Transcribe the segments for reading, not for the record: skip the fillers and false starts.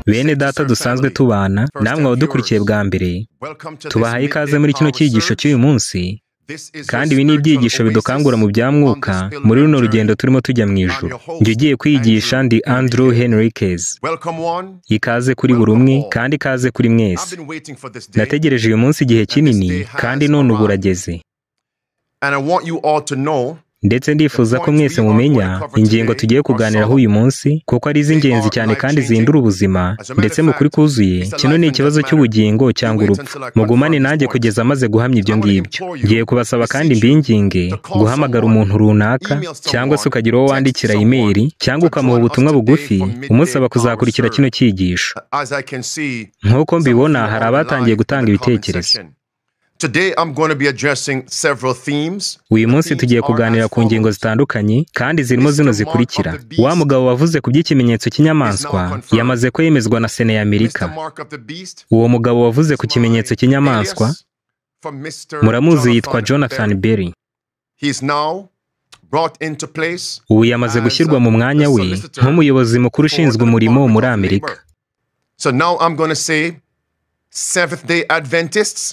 Bene data dusanzwe tubana, namwe abadukurikiye bwa mbere, tubahaye ikaze muri kino cyigisho cy'uyu munsi, kandi ibi ni ibyigisho bidukangura mu bya mwuka muri runo rugendo turimo tujya mu ijuru. Njye ugiye kwigisha ndi Andrew Henriquez. Ikaze kuri buri umwe kandi ikaze kuri mwese. Nategereje uyu munsi igihe kinini kandi none ubu urageze. Ndetse ndifuza ko mwese mumenya ingingo tugiye kuganiraho uyu munsi, kuko ari iz'ingenzi cyane kandi zihindura ubuzima, ndetse mu kuri kuzuye, kino ni ikibazo cy'ubugingo cyangwa urupfu. Mugumane nanjye kugeza amaze guhamya ibyo ngibyo. Ngiye kubasaba kandi mbinginge guhamagara umuntu runaka, cyangwa se ukagira uwo wandikira imeri, cyangwa ukamuha ubutumwa bugufi umusaba kuzakurikira kino cyigisho. Nk'uko mbibona, hari abatangiye gutanga ibitekerezo. Uyu munsi tugiye kuganira ku ngingo zitandukanye kandi zirimo zino zikurikira. Wa mugabo wavuze ku by'ikimenyetso cy'inyamaswa yamaze kwemezwa na Sena y'Amerika. Uwo mugabo wavuze ku kimenyetso cy'inyamaswa muramuzi, yitwa Jonathan Berry. Ubu yamaze gushyirwa mu mwanya we nk'umuyobozi mukuru ushinzwe umurimo muri Amerika.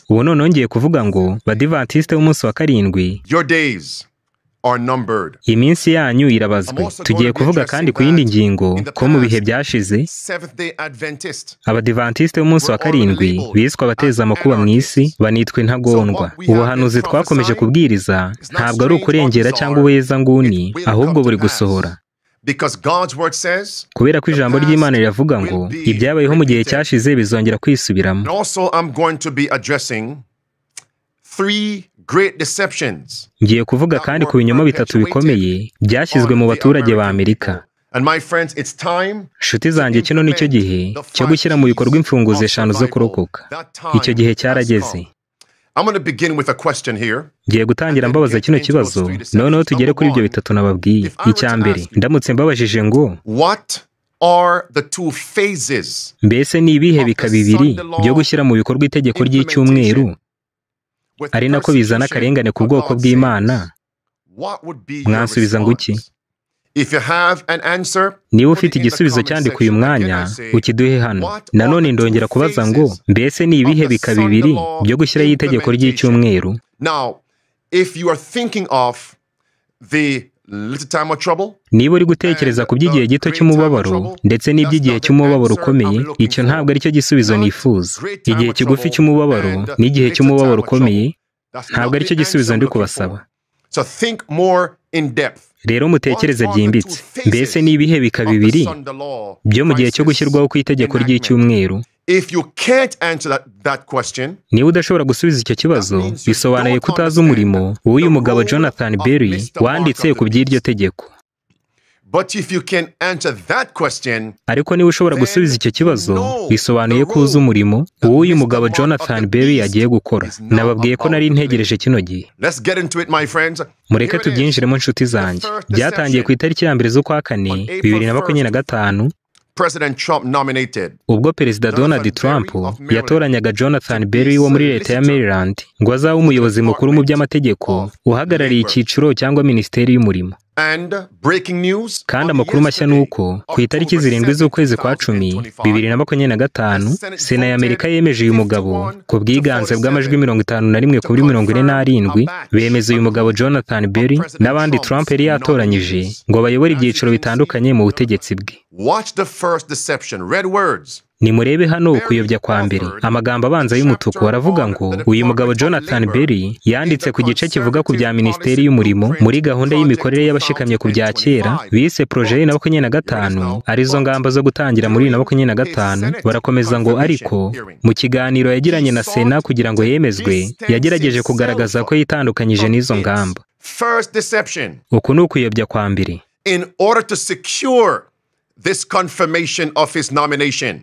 Ubu none ngiye kuvuga ngo Badivantiste b'umunsi wa karindwi, iminsi yanyu irabazwe. Tugiye kuvuga kandi ku yindi ngingo ko mu bihe byashize Abadivantiste b'umunsi wa karindwi biswe abateza amakuba mu isi, banitwa intagondwa. Ubuhanuzi twakomeje kubwiriza ntabwo ari ukurengera cyangwa ubuhezanguni, ahubwo buri gusohora. Kubera ko ijambo ry'Imana riravuga ngo ibyabayeho mu gihe cyashize bizongera kwisubiramo. Ngiye kuvuga kandi ku binyoma bitatu bikomeye byashyizwe mu baturage ba Amerika. Nshuti zanjye, kino nicyo gihe cyo gushyira mu bikorwa imfunguzo eshanu zo kurokoka. Icyo gihe cyarageze. Ngiye gutangira mbabaza kino kibazo, noneho tugere kuri ibyo bitatu nababwiye. Icya mbere, ndamutse mbabajije ngo mbese ni ibihe bika bibiri byo gushyira mu bikorwa itegeko ry'icyumweru, ari nako bizana akarengane ku bwoko bw'Imana, mwansubiza ngo iki? Niba ufite igisubizo cyandika uyu mwanya, ukiduhe hano. Nanone ndongera kubaza ngo mbese ni ibihe bika bibiri byo gushyiraho itegeko ry'icyumweru? Niba uri gutekereza ku by'igihe gito cy'umubabaro ndetse n'iby'igihe cy'umubabaro ukomeye, icyo ntabwo aricyo gisubizo nifuza. Igihe kigufi cy'umubabaro n'igihe cy'umubabaro ukomeye ntabwo aricyo gisubizo ndi kubasaba. Rero mutekereze byimbitse. Mbese ni ibihe bika bibiri byo mu gihe cyo gushyirwaho ku itegeko ry'icyumweru? Niba udashobora gusubiza icyo kibazo, bisobanuye ko utazi umurimo w'uyu mugabo Jonathan Berry wanditse ku by'iryo tegeko. Ariko niba ushobora gusubiza icyo kibazo, bisobanuye ko uzi umurimo w'uyu mugabo Jonathan Berry agiye gukora. Nababwiye ko nari ntegereje kino gihe. Mureke tubyinjiremo nshuti zanjye. Byatangiye ku itariki ya 1 z'ukwa 4, 2025, ubwo Perezida Donald Trump yatoranyaga Jonathan Berry wo muri leta ya Maryland ngo azabe umuyobozi mukuru mu by'amategeko uhagarariye icyiciro cyangwa minisiteri y'umurimo. Kandi amakuru mashya ni uko ku itariki 7 z'ukwezi kwa 10, 2025, Sena y'Amerika yemeje uyu mugabo ku bwiganze bw'amajwi 51 kuri 47, bemeza uyu mugabo Jonathan Berry n'abandi Trump yari yatoranyije ngo bayobore ibyiciro bitandukanye mu butegetsi bwe. Nimurebe hano ukuyobya kwa mbere. Amagambo abanza y'umutuku aravuga ngo uyu mugabo Jonathan Berry yanditse ku gice kivuga ku bya minisiteri y'umurimo muri gahunda y'imikorere y'abashikamye ku bya kera bise projet 2025, arizo ngamba zo gutangira muri 2025. Barakomeza ngo ariko mu kiganiro yagiranye na Sena kugira ngo yemezwe, yagerageje kugaragaza ko yitandukanyije n'izo ngamba. Uku ni ukuyobya kwa mbere.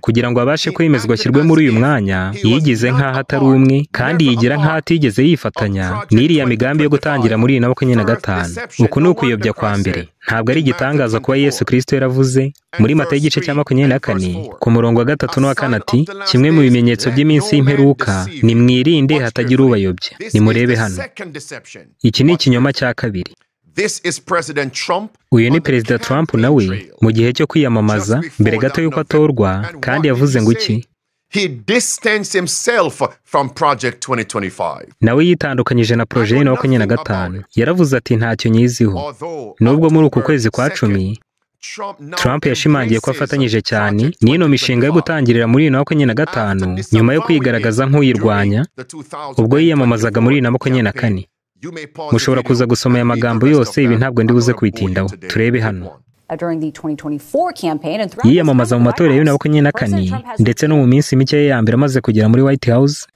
Kugira ngo abashe kwemezwa ashyirwe muri uyu mwanya, yigize nk'aho atari umwe kandi yigira nk'aho atigeze yifatanya n'iriya migambi yo gutangira muri 2025. Uku ni ukuyobya kwa mbere. Ntabwo ari igitangaza kuba Yesu Kristo yaravuze muri Matayo igice cya 24 ku murongo wa 3 n'uwa 4 ati kimwe mu bimenyetso by'iminsi y'imperuka ni mwirinde hatagira ubayobya. Nimurebe hano. Iki ni ikinyoma cya kabiri. Uyu ni Perezida Trump nawe mu gihe cyo kwiyamamaza mbere gato y'uko atorwa, kandi yavuze ngo iki? Nawe yitandukanyije na projet ya 2025. Yaravuze ati ntacyo nyiziho. Nubwo muri uku kwezi kwa 10 Trump yashimangiye ko afatanyije cyane n'ino mishinga yo gutangirira muri 2025 nyuma yo kwigaragaza nk'uyirwanya ubwo yiyamamazaga muri 2024. Mushobora kuza gusoma aya magambo yose, ibi ntabwo ndibuze kubitindaho. Turebe hano. Yiyamamaza mu matora ya 2024 ndetse no mu minsi mike ya mbere amaze kugera muri White House.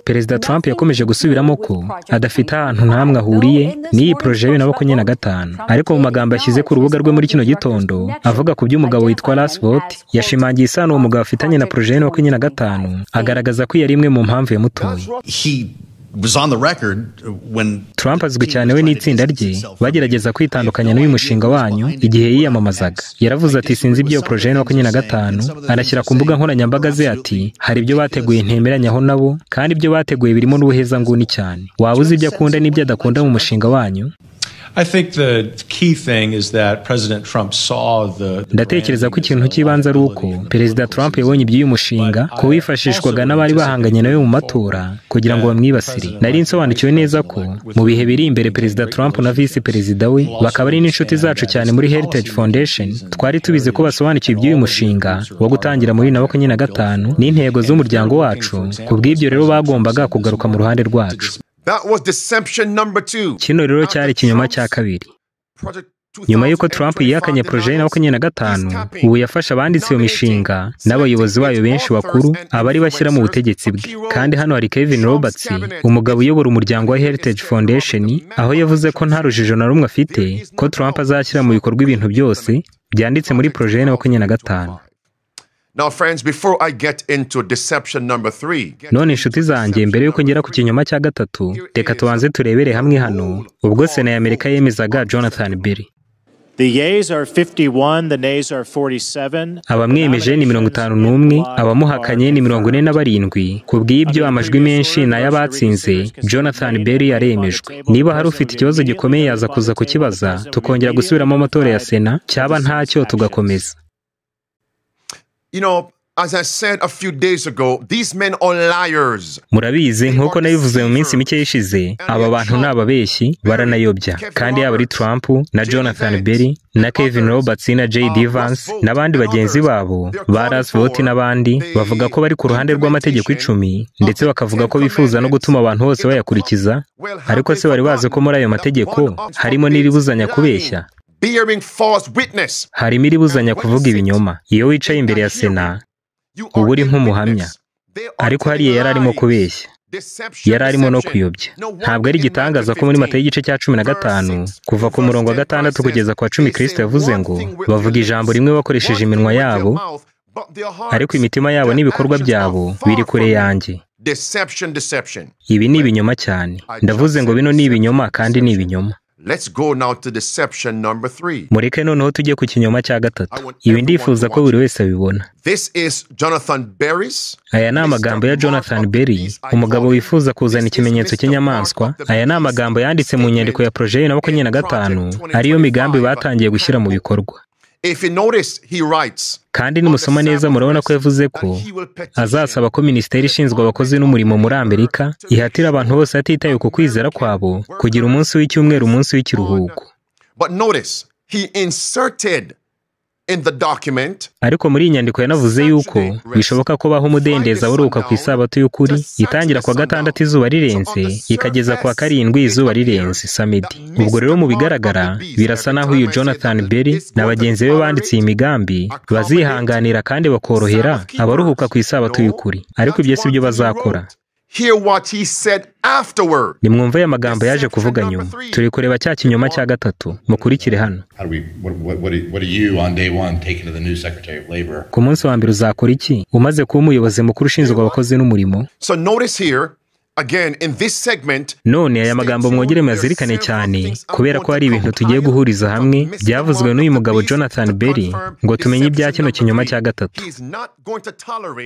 Perezida Trump yakomeje gusubiramo ko adafite ahantu ntamwe ahuriye n'iyi projet ya 2025, ariko mu magambo yashyize ku rubuga rwe muri kino gitondo avuga ku by'umugabo witwa Russ Vought, yashimangiye isano uwo mugabo afitanye na projet ya 2025, agaragaza ko yari imwe mu mpamvu yamutoye. Trump azwi cyane we n'itsinda rye bagerageza kwitandukanya n'uyu mushinga wanyu igihe yiyamamazaga. Yaravuze ati sinzi ibyo projet ya 2025, anashyira ku mbuga nkoranyambaga ze ati hari ibyo bateguye ntemeranyaho nabo, kandi ibyo bateguye birimo n'ubuhezanguni cyane. Waba uzi ibyo akunda n'ibyo adakunda mu mushinga wanyu? Ndatekereza ko ikintu cy'ibanze ari uko Perezida Trump yabonye iby'uyu mushinga ko wifashishwaga n'abari bahanganye nawe mu matora kugira ngo bamwibasire. Nari nsobanukiwe neza ko mu bihe biri imbere Perezida Trump na Visi Perezida we bakaba ari n'inshuti zacu cyane muri Heritage Foundation, twari tubizi ko basobanukiwe iby'uyu mushinga wo gutangira muri 2025 n'intego z'umuryango wacu. Ku bw'ibyo rero bagombaga kugaruka mu ruhande rwacu. Kino rero cyari ikinyoma cya kabiri. Nyuma y'uko Trump yihakanye projet ya 2025, ubu yafashe abanditse iyo mishinga n'abayobozi bayo benshi bakuru abari bashyira mu butegetsi bwe. Kandi hano hari Kevin Roberts, umugabo uyobora umuryango wa Heritage Foundation, aho yavuze ko nta rujijo na rumwe afite ko Trump azashyira mu bikorwa ibintu byose byanditse muri projet ya 2025. None inshuti zanjye, mbere yuko ngera ku kinyoma cya gatatu, reka tubanze turebere hamwe hano ubwo Sena ya Amerika yemezaga Jonathan Berry. Abamwemeje ni 51, abamuhakanye ni 47. Ku bw'ibyo amajwi menshi n'ay'abatsinze, Jonathan Berry yaremejwe. Niba hari ufite ikibazo gikomeye yaza kuza kukibaza, tukongera gusubiramo amatora ya Sena, cyaba ntacyo tugakomeza. Murabizi nk'uko nabivuze mu minsi mike yishize, aba bantu ni ababeshyi, baranayobya. Kandi yaba ari Trump na Jonathan Berry na Kevin Roberts na J.D. Vance n'abandi bagenzi babo ba Russ Vought n'abandi, bavuga ko bari ku ruhande rw'amategeko 10, ndetse bakavuga ko bifuza no gutuma abantu bose bayakurikiza. Ariko se bari bazi ko muri ayo mategeko harimo n'iribuzanya kubeshya? Harimo iribuzanya kuvuga ibinyoma. Iyo wicaye imbere ya Sena uba uri nk'umuhamya, ariko hariya yari arimo kubeshya, yari arimo no kuyobya. Ntabwo ari igitangaza ko muri Matayo igice cya 15 kuva ku murongo wa 6 kugeza ku wa 10 Kristo yavuze ngo bavuga ijambo rimwe bakoresheje iminwa yabo, ariko imitima yabo n'ibikorwa byabo biri kure yanjye. Ibi ni ibinyoma cyane. Ndavuze ngo bino ni ibinyoma kandi ni ibinyoma. Mureke noneho tujye ku kinyoma cya gatatu. Ibi ndifuza ko buri wese abibona. Aya ni amagambo ya Jonathan Berry, umugabo wifuza kuzana ikimenyetso cy'inyamaswa. Aya ni amagambo yanditse mu nyandiko ya projet ya 2025, ariyo migambi batangiye gushyira mu bikorwa. Kandi nimusoma neza murabona ko yavuze ko azasaba ko minisiteri ishinzwe abakozi n'umurimo muri Amerika ihatira abantu bose atitaye ku kwizera kwabo kugira umunsi w'icyumweru umunsi w'ikiruhuko. Ariko muri iyi nyandiko yanavuze yuko bishoboka ko baho umudendezo abaruhuka ku isabato y'ukuri itangira kwa 6 izuba rirenze ikageza kwa 7 izuba rirenze samedi. Ubwo rero mu bigaragara birasa naho uyu Jonathan Berry na bagenzi be banditse iyi migambi bazihanganira kandi bakorohera abaruhuka ku isabato y'ukuri, ariko ibyo si byo bazakora. Nimwumve aya magambo yaje kuvuga nyuma. Turi kureba cya kinyoma cya gatatu, mukurikire hano. Ku munsi wa mbere uzakora iki umaze kuba umuyobozi mukuru ushinzwe abakozi n'umurimo? None aya magambo mwongere muyazirikane cyane, kubera ko hari ibintu tugiye guhuriza hamwe byavuzwe n'uyu mugabo Jonathan Berry ngo tumenye ibya kino kinyoma cya gatatu.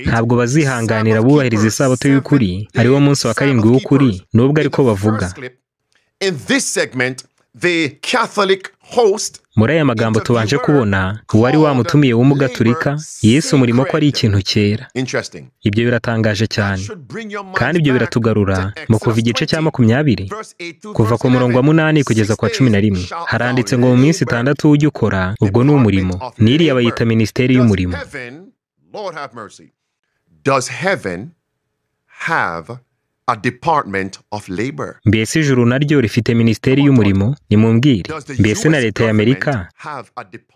Ntabwo bazihanganira bubahiriza isabato y'ukuri, ari wo munsi wa 7 w'ukuri, nubwo ariko bavuga. Muri aya magambo tubanje kubona, uwari wamutumiye w'umugaturika yise umurimo ko ari ikintu cyera. Ibyo biratangaje cyane, kandi ibyo biratugarura mu kuva igice cya 20, kuva ku murongo wa 8 kugeza kwa 11. Haranditse ngo mu minsi 6 ujye ukora, ubwo ni umurimo. N'iriya bayita minisiteri y'umurimo. Mbese ijuru naryo rifite minisiteri y'umurimo? Nimumbwire. Mbese na leta ya Amerika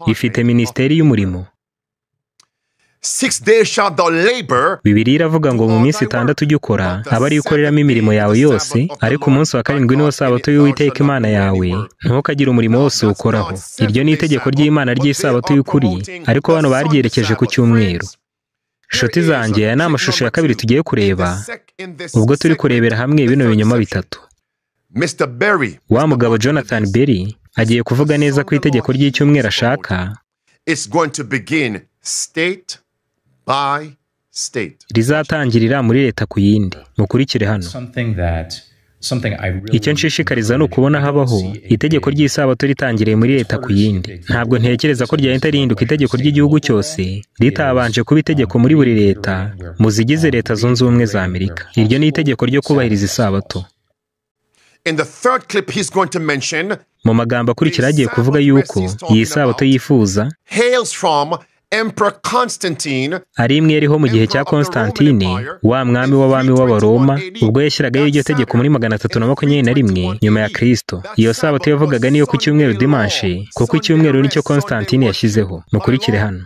ifite minisiteri y'umurimo? Bibiliya iravuga ngo mu minsi 6 ujye ukora, aba ariyo ukoreramo imirimo yawe yose, ariko umunsi wa 7 niwo sabato y'Uwiteka Imana yawe, ntukagire umurimo wose uwukoraho. Iryo ni itegeko ry'Imana ry'isabato y'ukuri, ariko bano baryerekeje ku cyumweru. Nshuti zanjye, aya ni amashusho ya 2 tugiye kureba, ubwo turi kurebera hamwe bino binyoma bitatu. Wa mugabo Jonathan Berry agiye kuvuga neza ku itegeko ry'icyumweru ashaka rizatangirira muri leta ku yindi. Mukurikire hano. Icyo nshishikariza ni ukubona habaho itegeko ry'isabato ritangiriye muri leta ku yindi. Ntabwo ntekereza ko ryahita rihinduka itegeko ry'igihugu cyose ritabanje kuba itegeko muri buri leta mu zigize Leta Zunze Ubumwe za Amerika. Iryo ni itegeko ryo kubahiriza isabato. Mu magambo akurikira agiye kuvuga yuko iyi sabato yifuza ari imwe yariho mu gihe cya Konstantine, wa mwami w'abami w'Abaroma, ubwo yashyiragaho iryo tegeko muri 321 nyuma ya Kristo. Iyo sabato yavugaga niyo ku cyumweru dimanche, kuko icyumweru nicyo Konstantine yashyizeho. Mukurikire hano.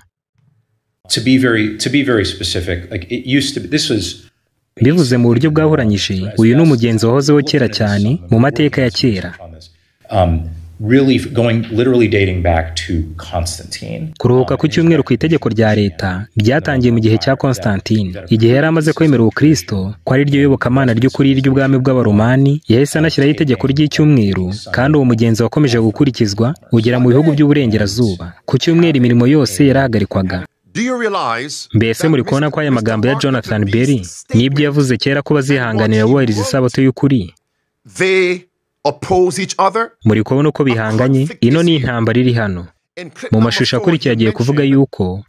Bivuze mu buryo bwahuranyije, uyu ni umugenzi wahozeho kera cyane mu mateka ya kera. Kuruhuka ku cyumweru ku itegeko rya leta byatangiye mu gihe cya Konstantine, igihe yari amaze kwemera ubukristo ko ari ryo yobokamana ry'ukuri ry'ubwami bw'Abaromani. Yahise anashyiraho itegeko ry'icyumweru, kandi uwo mugenzi wakomeje gukurikizwa ugera mu bihugu by'uburengerazuba. Ku cyumweru imirimo yose yarahagarikwaga. Mbese muri kubona ko aya magambo ya Jonathan Berry n'ibyo yavuze kera ko bazihanganira bubahiriza isabato y'ukuri, muri kubona uko bihanganye? Ino ni intambara iri hano. Mu mashusho akurikiye agiye kuvuga yuko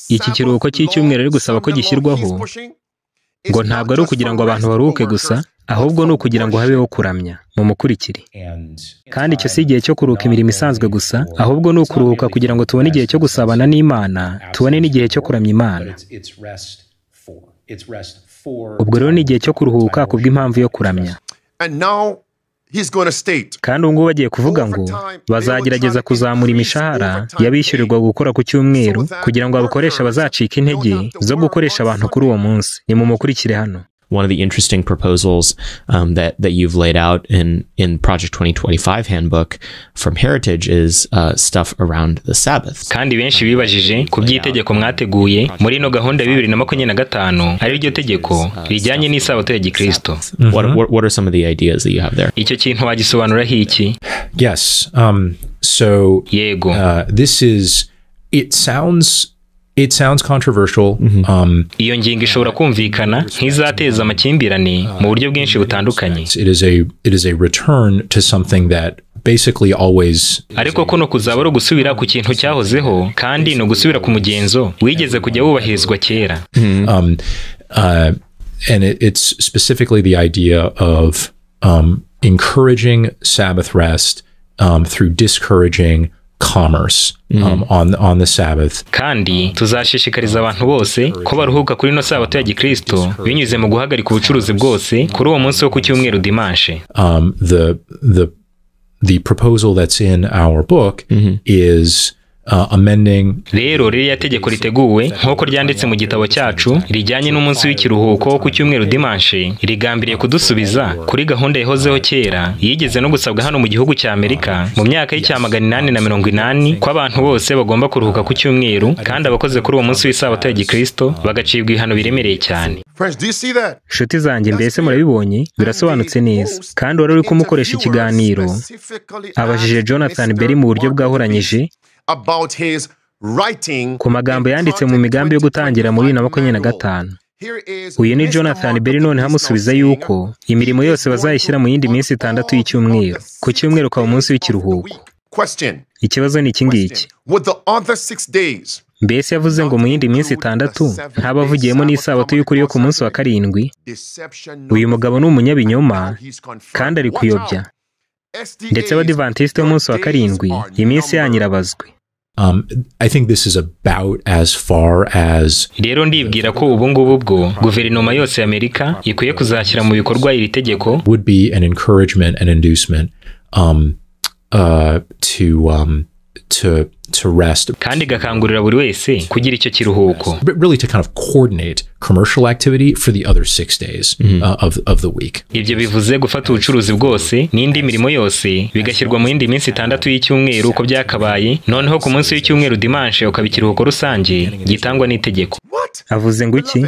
iki kiruhuko cy'icyumweru ari gusaba ko gishyirwaho, ngo ntabwo ari ukugira ngo abantu baruhuke gusa, ahubwo ni ukugira ngo habeho kuramya. Mumukurikire. Kandi icyo si igihe cyo kuruhuka imirimo isanzwe gusa, ahubwo ni ukuruhuka kugira ngo tubone igihe cyo gusabana n'Imana, tubone n'igihe cyo kuramya Imana. Ubwo rero ni igihe cyo kuruhuka kubw'impamvu yo kuramya. Kandi ubu ngubu bagiye kuvuga ngo bazagerageza kuzamura imishahara y'abishyurirwa gukora ku cyumweru, kugira ngo abakoresha bazacika intege zo gukoresha abantu kuri uwo munsi. Nimumukurikire hano. One of the interesting proposals that you've laid out in Project 2025 handbook from Heritage is stuff around the Sabbath. Kandi benshi bibajije ku by'itegeko mwateguye muri ino gahunda ya 2025, ari ryo tegeko rijyanye n'isabato ya Gikristo. What are some of the ideas that you have there? Icyo kintu wagisobanuraho iki? Yes. So yego. This is it sounds controversial. Iyo ngingo ishobora kumvikana nk'izateza amakimbirane mu buryo bwinshi butandukanye. It is a return to something that basically always. Ariko kuno kuzaba ari ugusubira ku kintu cyahozeho, kandi ni ugusubira ku mugenzo wigeze kujya wubahirizwa kera. And it's specifically the idea of encouraging Sabbath rest through discouraging commerce on the Sabbath. Kandi tuzashishikariza abantu bose ko baruhuka kuri no sabato ya Gikristo binyuze mu guhagarika ubucuruzi bwose kuri uwo munsi wo ku cyumweru dimanche. The proposal that's in our book is amending. Rero ririya tegeko riteguwe nk'uko ryanditse mu gitabo cyacu rijyanye n'umunsi w'ikiruhuko wo ku cyumweru dimanche, rigambiriye kudusubiza kuri gahunda yahozeho kera yigeze no gusabwa hano mu gihugu cya Amerika mu myaka y'1880, ko abantu bose bagomba kuruhuka ku cyumweru, kandi abakoze kuri uwo munsi w'isabato ya Gikristo bagacibwa ibihano biremereye cyane. Nshuti zanjye, mbese murabibonye? Birasobanutse neza. Kandi wari uri kumukoresha ikiganiro abajije Jonathan Berry mu buryo bwahuranyije ku magambo yanditse mu migambi yo gutangira muri 2025. Uyu ni Jonathan Berry noneho amusubiza yuko imirimo yose bazayishyira mu yindi minsi 6 y'icyumweru, ku cyumweru ukaba umunsi w'ikiruhuko. Ikibazo ni iki ngiki: mbese yavuze ngo mu yindi minsi 6 ntaba avugiyemo n'isabato y'ukuri yo ku munsi wa 7? Uyu mugabo ni umunyabinyoma kandi ari kuyobya. Ndetse abadivantisite b'umunsi wa 7 iminsi yanyu irabazwe. I think this is about as far as. Rero ndibwira ko ubu ngubu bwo guverinoma yose ya Amerika ikwiye kuzashyira mu bikorwa iri tegeko. Would be an encouragement and inducement to rest. Kandi igakangurira buri wese kugira icyo kiruhuko. But really to kind of coordinate commercial activity for the other 6 days of the week. Ibyo bivuze gufata ubucuruzi bwose n'indi mirimo yose bigashyirwa mu yindi minsi 6 y'icyumweru uko byakabaye, noneho ku munsi w'icyumweru dimanche ukaba ikiruhuko rusange gitangwa n'itegeko. Avuze ngo iki?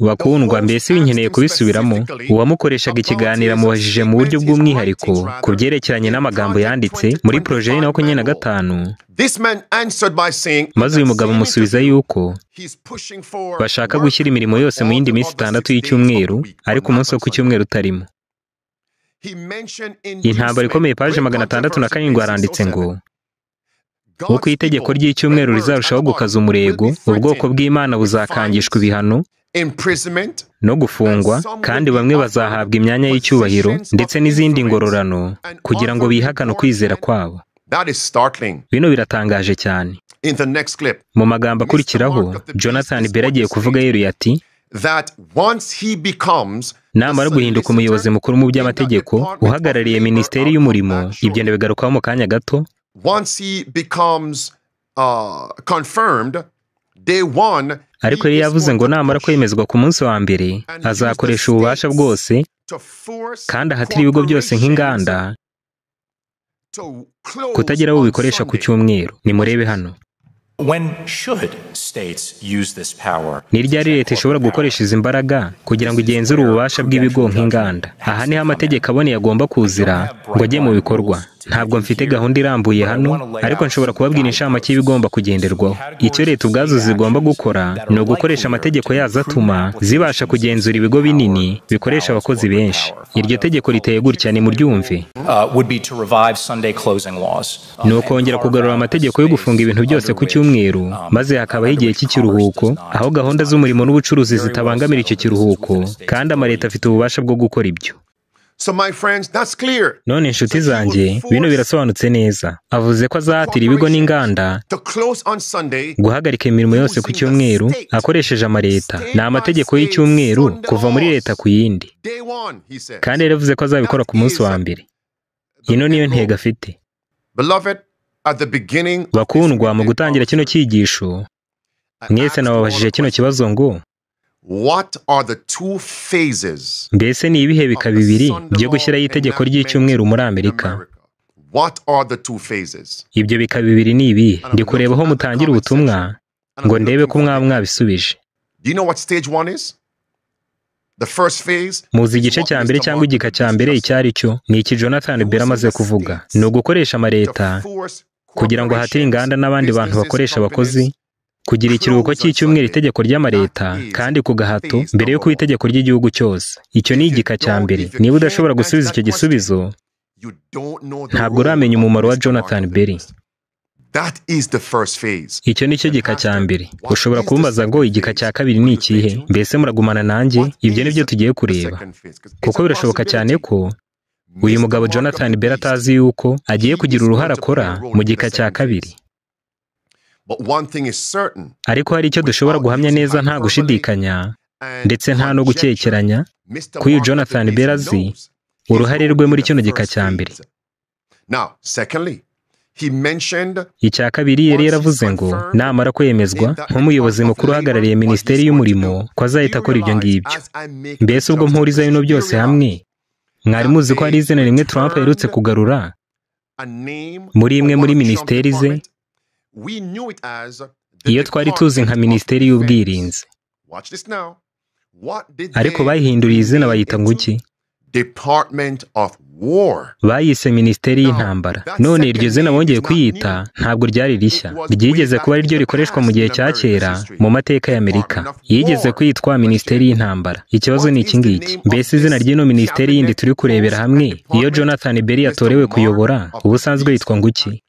Bakundwa, mbese winkeneye kubisubiramo? Uwamukoreshaga ikiganiro amubajije mu buryo bw'umwihariko ku byerekeranye n'amagambo yanditse muri projet ya 25, maze uyu mugabo amusubiza yuko bashaka gushyira imirimo yose mu yindi minsi 6 y'icyumweru, ariko umunsi wo ku cyumweru utarimo. Intambara ikomeye, paje 607 haranditse ngo uko itegeko ry'icyumweru rizarushaho gukaza umurego, ubwoko bw'Imana buzakangishwa ibihano no gufungwa, kandi bamwe bazahabwa imyanya y'icyubahiro ndetse n'izindi ngororano kugira ngo bihakane ukwizera kwabo. Bino biratangaje cyane. Mu magambo akurikiraho, Jonathan Berry agiye kuvuga yeruye ati namara guhinduka umuyobozi mukuru mu by'amategeko uhagarariye Minisiteri y'Umurimo, ibyo ndabigarukaho mu kanya gato. Ariko yari yavuze ngo namara kwemezwa ku munsi wa mbere azakoresha ububasha bwose kandi ahatira ibigo byose nk'inganda kutagira abo bikoresha ku cyumweru. Nimurebe hano. Ni ryari leta ishobora gukoresha izi mbaraga kugira ngo igenzure ububasha bw'ibigo nk'inganda? Aha niho amategeko aboneye agomba kuzira ngo ajye mu bikorwa. Ntabwo mfite gahunda irambuye hano, ariko nshobora kubabwira inshamake y'ibigomba kugenderwaho. Icyo leta ubwazo zigomba gukora ni ugukoresha amategeko yazo atuma zibasha kugenzura ibigo binini bikoresha abakozi benshi. Iryo tegeko riteye gutya, nimuryumve. Ni ukongera kugarura amategeko yo gufunga ibintu byose ku cyumweru, maze hakabaho igihe cy'ikiruhuko aho gahunda z'umurimo n'ubucuruzi zitabangamira icyo kiruhuko, kandi amaleta afite ububasha bwo gukora ibyo. None inshuti zanjye, bino birasobanutse neza. Avuze ko azahatira ibigo n'inganda guhagarika imirimo yose ku cyumweru akoresheje amaleta. Ni amategeko y'icyumweru kuva muri leta ku yindi. Kandi yaravuze ko azabikora ku munsi wa mbere. Ino niyo ntego afite. Bakundwa, mu gutangira kino cyigisho, mwese nababajije kino kibazo ngo mbese ni ibihe bika bibiri byo gushyiraho itegeko ry'icyumweru muri Amerika? Ibyo bika bibiri ni ibihe? Ndi kureba aho mutangira ubutumwa ngo ndebe ko mwaba mwabisubije. Muzi igice cya mbere cyangwa igika cya mbere icyo ari cyo? Ni iki Jonathan Berry amaze kuvuga. Ni ugukoresha amaleta kugira ngo ahatire inganda n'abandi bantu bakoresha abakozi kugira ikiruhuko cy'icyumweru, itegeko ry'amaleta kandi ku gahato mbere yo kuba itegeko ry'igihugu cyose. Icyo ni igika cya mbere. Niba udashobora gusubiza icyo gisubizo, ntabwo uramenya umumaro wa Jonathan Berry. Icyo ni cyo gika cya mbere. Ushobora kumbaza ngo igika cya kabiri ni ikihe? Mbese muragumana nanjye? Ibyo ni byo tugiye kureba, kuko birashoboka cyane ko uyu mugabo Jonathan Berry atazi yuko agiye kugira uruhare akora mu gika cya kabiri. Ariko hari icyo dushobora guhamya neza nta gushidikanya ndetse nta no gukekeranya ko uyu Jonathan Berry azi uruhare rwe muri kino gika cya mbere. Icya kabiri, yari yaravuze ngo namara kwemezwa nk'umuyobozi mukuru uhagarariye Minisiteri y'Umurimo ko azahita akora ibyo ngibyo. Mbese ubwo mpuriza bino byose hamwe, mwari muzi ko hari izina rimwe Trump aherutse kugarura muri imwe muri minisiteri ze, iyo twari tuzi nka Minisiteri y'Ubwirinzi, ariko bayihinduriye izina bayita ngo iki? Bayise minisiteri y'intambara. None iryo zina bongeye kuyita ntabwo ryari rishya, ryigeze kuba ari ryo rikoreshwa mu gihe cya kera mu mateka y'Amerika. Yigeze kwitwa minisiteri y'intambara. Ikibazo ni iki ngiki: mbese izina ry'ino minisiteri yindi turi kurebera hamwe, iyo Jonathan Berry yatorewe kuyobora, ubusanzwe yitwa nguki?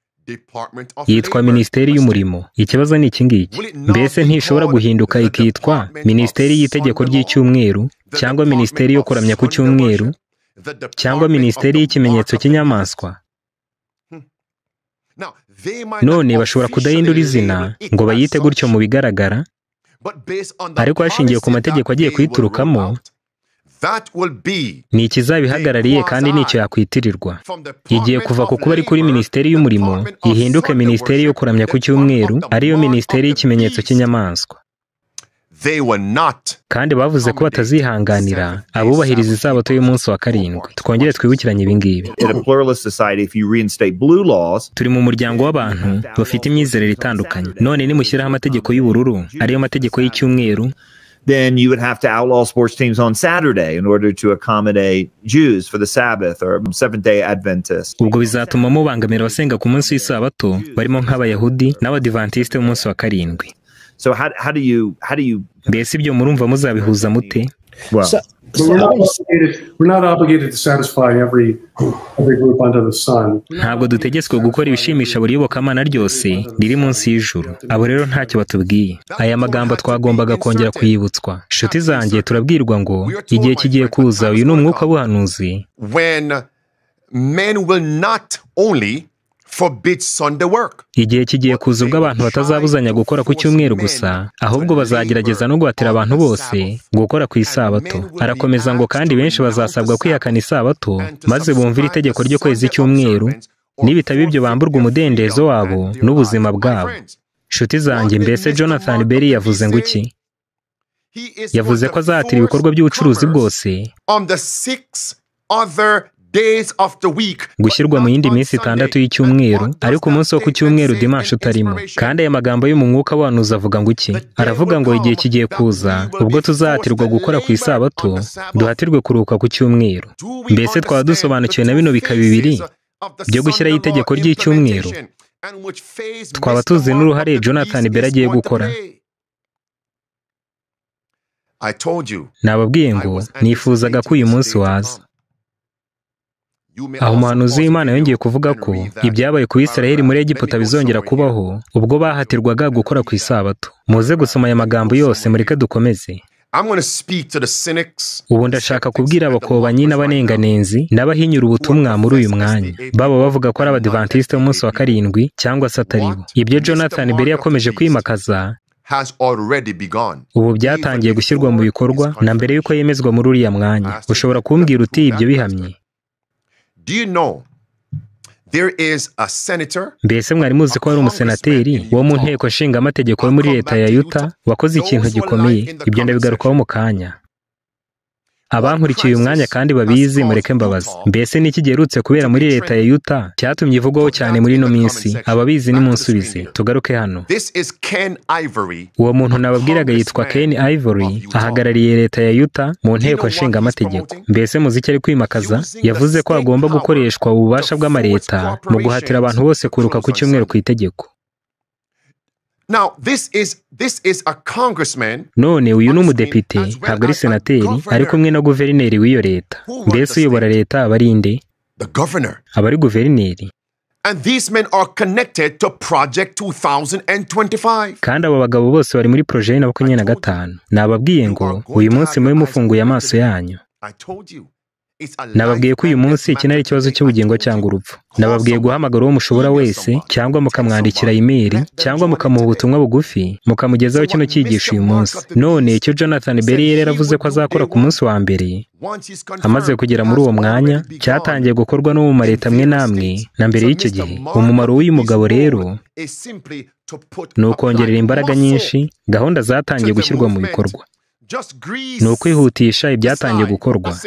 Yitwa minisiteri y'umurimo. Ikibazo ni iki ngiki: mbese ntishobora guhinduka ikitwa minisiteri y'itegeko ry'icyumweru, cyangwa minisiteri yo kuramya ku cyumweru, cyangwa minisiteri y'ikimenyetso cy'inyamaswa? None bashobora kudahindura izina ngo bayite gutyo mu bigaragara, ariko hashingiwe ku mategeko agiye kuyiturukamo, ni ikizabihagarariye kandi nicyo yakwitirirwa. Igiye kuva ku kuba ari kuri minisiteri y'umurimo ihinduke minisiteri yo kuramya ku cyumweru, ariyo minisiteri y'ikimenyetso cy'inyamaswa. Kandi bavuze ko batazihanganira abubahiriza isabato y'umunsi wa karindwi. Twongere twibukiranye ibi ngibi. Turi mu muryango w'abantu bafite imyizerere itandukanye. None nimushyiraho amategeko y'ubururu, ariyo mategeko y'icyumweru, then you would have to outlaw sports teams on Saturday in order to accommodate Jews for the Sabbath or Seventh-day Adventists. Ubwo bizatuma mubangamira abasenga ku munsi w'isabato, barimo nk'Abayahudi n'Abadiventiste b'umunsi wa karindwi. So how do you mbese ibyo murumva muzabihuza mute? Well, we're not obligated to satisfy every group under the sun. Ntabwo dutegetswe gukora ibishimisha buri yobokamana ryose riri munsi y'ijuru. Abo rero ntacyo batubwiye. Aya magambo twagombaga kongera kuyibutswa. Inshuti zanjye, turabwirwa ngo igihe kigiye kuza, uyu ni umwuka w'ubuhanuzi, when men will not only forbid Sunday work. Igihe kigiye kuza ubwo abantu batazabuzanya gukora ku cyumweru gusa, ahubwo bazagerageza no guhatira abantu bose gukora ku isabato. Arakomeza ngo kandi benshi bazasabwa kwihakana isabato, maze bumvire itegeko ryo kwezi icyumweru, nibitaba ibyo bamburwa umudendezo wabo n'ubuzima bwabo. Inshuti zanjye, mbese Jonathan Berry yavuze ngo iki? Yavuze ko azahatira ibikorwa by'ubucuruzi bwose gushyirwa mu yindi minsi itandatu y'icyumweru, ariko umunsi wo ku cyumweru dimanche utarimo. Kandi aya magambo yo mu mwuka w'ubuhanuzi avuga ngo iki? Aravuga ngo igihe kigiye kuza ubwo tuzahatirwa gukora ku isabato, duhatirwe kuruhuka ku cyumweru. Mbese twaba dusobanukiwe na bino bika bibiri byo gushyiraho itegeko ry'icyumweru? Twaba tuzi n'uruhare Jonathan Berry agiye gukora? Nababwiye ngo nifuzaga ko uyu munsi waza. Aho umuhanuzi w'Imana yongeye kuvuga ko ibyabaye ku Bisirayeli muri Egiputa bizongera kubaho ubwo bahatirwaga gukora ku isabato. Muze gusoma aya magambo yose, mureke dukomeze. Ubu ndashaka kubwira abakobanyi n'abanenganenzi n'abahinyura ubutumwa muri uyu mwanya, baba bavuga ko ari Abadiventiste b'umunsi wa karindwi cyangwa se atari bo. Ibyo Jonathan Berry yakomeje kwimakaza ubu byatangiye gushyirwa mu bikorwa na mbere y'uko yemezwa muri uriya mwanya. Ushobora kumbwira uti ibyo bihamye? Mbese mwari muzi ko hari umusenateri wo mu nteko nshingamategeko yo muri leta ya Utah wakoze ikintu gikomeye? Ibyo ndabigarukaho mu kanya. Abankurikiye uyu mwanya kandi babizi, mureke mbabaze. Mbese niki giherutse kubera muri leta ya Utah cyatumye ivugwaho cyane muri ino minsi? Ababizi nimunsubize. Tugaruke hano. Uwo muntu nababwiraga yitwa Ken Ivory, ahagarariye leta ya Utah mu nteko nshingamategeko. Mbese muzi icyo ari kwimakaza? Yavuze ko hagomba gukoreshwa ububasha bw'amareta mu guhatira abantu bose kuruka ku cyumweru ku itegeko. None uyu ni umudepite, ntabwo ari senateri, ari kumwe na guverineri w'iyo leta. Mbese uyobora leta aba ari nde? Aba ari guverineri. Kandi abo bagabo bose bari muri projet ya 2025. Nababwiye ngo uyu munsi mube mufunguye amaso yanyu. Nababwiye ko uyu munsi iki ari ikibazo cy'ubugingo cyangwa urupfu. Nababwiye guhamagara uwo mushobora wese, cyangwa mukamwandikira imeri, cyangwa mukamuha ubutumwa bugufi, mukamugezaho kino cyigisho uyu munsi. None icyo Jonathan Berry yari yaravuze ko azakora ku munsi wa mbere, amaze kugera muri uwo mwanya, cyatangiye gukorwa no mu mareta amwe n'amwe na mbere y'icyo gihe. Umumaro w'uyu mugabo rero ni ukongerera imbaraga nyinshi gahunda zatangiye gushyirwa mu bikorwa, ni ukwihutisha ibyatangiye gukorwa,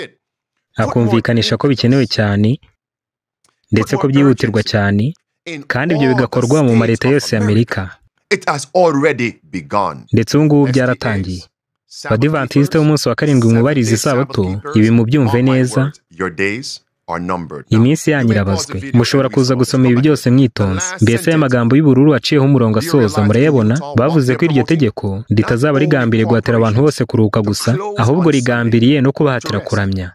akumvikanisha ko bikenewe cyane ndetse ko byihutirwa cyane, kandi ibyo bigakorwa mu mareta yose ya Amerika. Ndetse ubu ngubu byaratangiye. Abadivantisite b'umunsi wa karindwi mwubahiriza isabato, ibi mubyumve neza, Iminsi yanyu irabazwe. Mushobora kuza gusoma ibi byose mwitonze. Mbese aya magambo y'ubururu aciyeho umurongo asoza murayabona? Bavuze ko iryo tegeko ritazaba rigambiriye guhatira abantu bose kuruhuka gusa, ahubwo rigambiriye no kubahatira kuramya.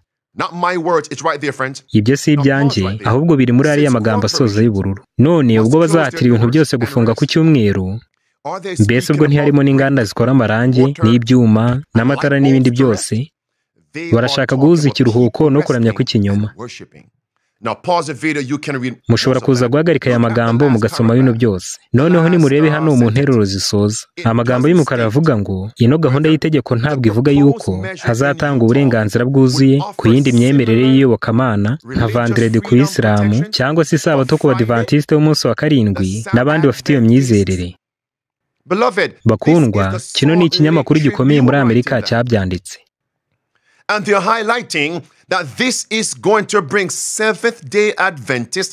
Ibyo si ibyanjye, ahubwo biri muri ariya magambo asoza y'ubururu. None ubwo bazahatira ibintu byose gufunga ku cyumweru, mbese ubwo ntiharimo n'inganda zikora amarangi n'ibyuma n'amatara n'ibindi byose? Barashaka guhuza ikiruhuko no kuramya kw'ikinyoma. Mushobora kuza guhagarika aya magambo mugasoma bino byose. Noneho nimurebe hano mu nteruro zisoza. Amagambo y'umukara aravuga ngo ino gahunda y'itegeko ntabwo ivuga yuko hazatangwa uburenganzira bwuzuye ku yindi myemerere y'iyobokamana nka Vendredi ku Isilamu cyangwa se Isabato ku Badivantiste b'umunsi wa karindwi n'abandi bafite iyo myizerere. Bakundwa, kino ni ikinyamakuru gikomeye muri Amerika cyabyanditse.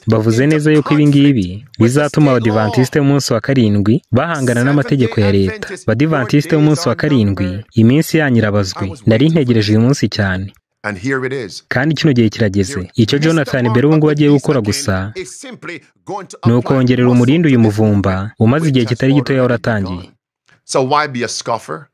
Bavuze neza yuko ibi ngibi bizatuma Abadivantiste b'umunsi wa karindwi bahangana n'amategeko ya leta. Badivantiste b'umunsi wa karindwi, iminsi yanyu irabazwe. Nari ntegereje uyu munsi cyane. Kandi kino gihe kirageze. Icyo Jonathan Berry ubu ngubu agiye gukora gusa ni ukongerera umurindi uyu muvumba umaze igihe kitari gitoya waratangiye.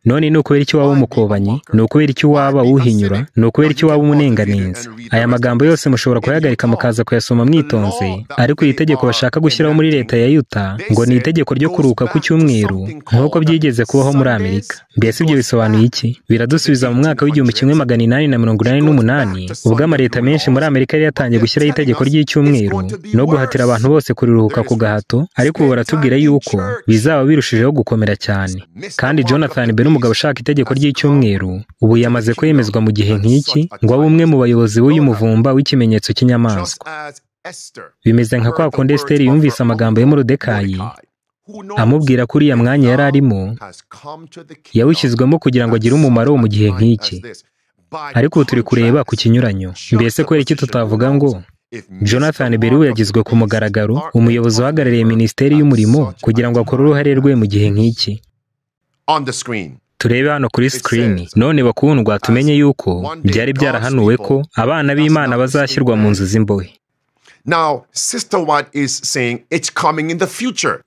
None ni ukubera icyo waba umukobanyi, ni ukubera icyo waba uhinyura, ni ukubera icyo waba umunenganenzi. Aya magambo yose mushobora kuyahagarika mukaza kuyasoma mwitonze, ariko iri tegeko bashaka gushyiraho muri leta ya Utah ngo ni itegeko ryo kuruhuka ku cyumweru nk'uko byigeze kubaho muri Amerika. Mbese ibyo bisobanuye iki? Biradusubiza mu mwaka w'1888 ubwo amaleta menshi muri Amerika yari yatangiye gushyiraho itegeko ry'icyumweru no guhatira abantu bose kuriruhuka ku gahato, ariko ubu baratubwira yuko bizaba birushijeho gukomera cyane. Kandi Jonathan Berry, umugabo ushaka itegeko ry'icyumweru, ubu yamaze kwemezwa mu gihe nk'iki ngo abe umwe mu bayobozi b'uyu muvumba w'ikimenyetso cy'inyamaswa. Bimeze nka kwa kundi Esiteri yumvise amagambo ya Moridekayi amubwira ko uriya mwanya yari arimo yawushyizwemo kugira ngo agire umumaro mu gihe nk'iki. Ariko ubu turi kureba ku kinyuranyo. Mbese kubera iki tutavuga ngo Jonathan Berry yagizwe ku mugaragaro umuyobozi uhagarariye Minisiteri y'Umurimo kugira ngo akore uruhare rwe mu gihe nk'iki? Turebe hano kuri screen. None bakundwa, tumenye yuko byari byarahanuwe ko abana b'Imana bazashyirwa mu nzu z'imbohe.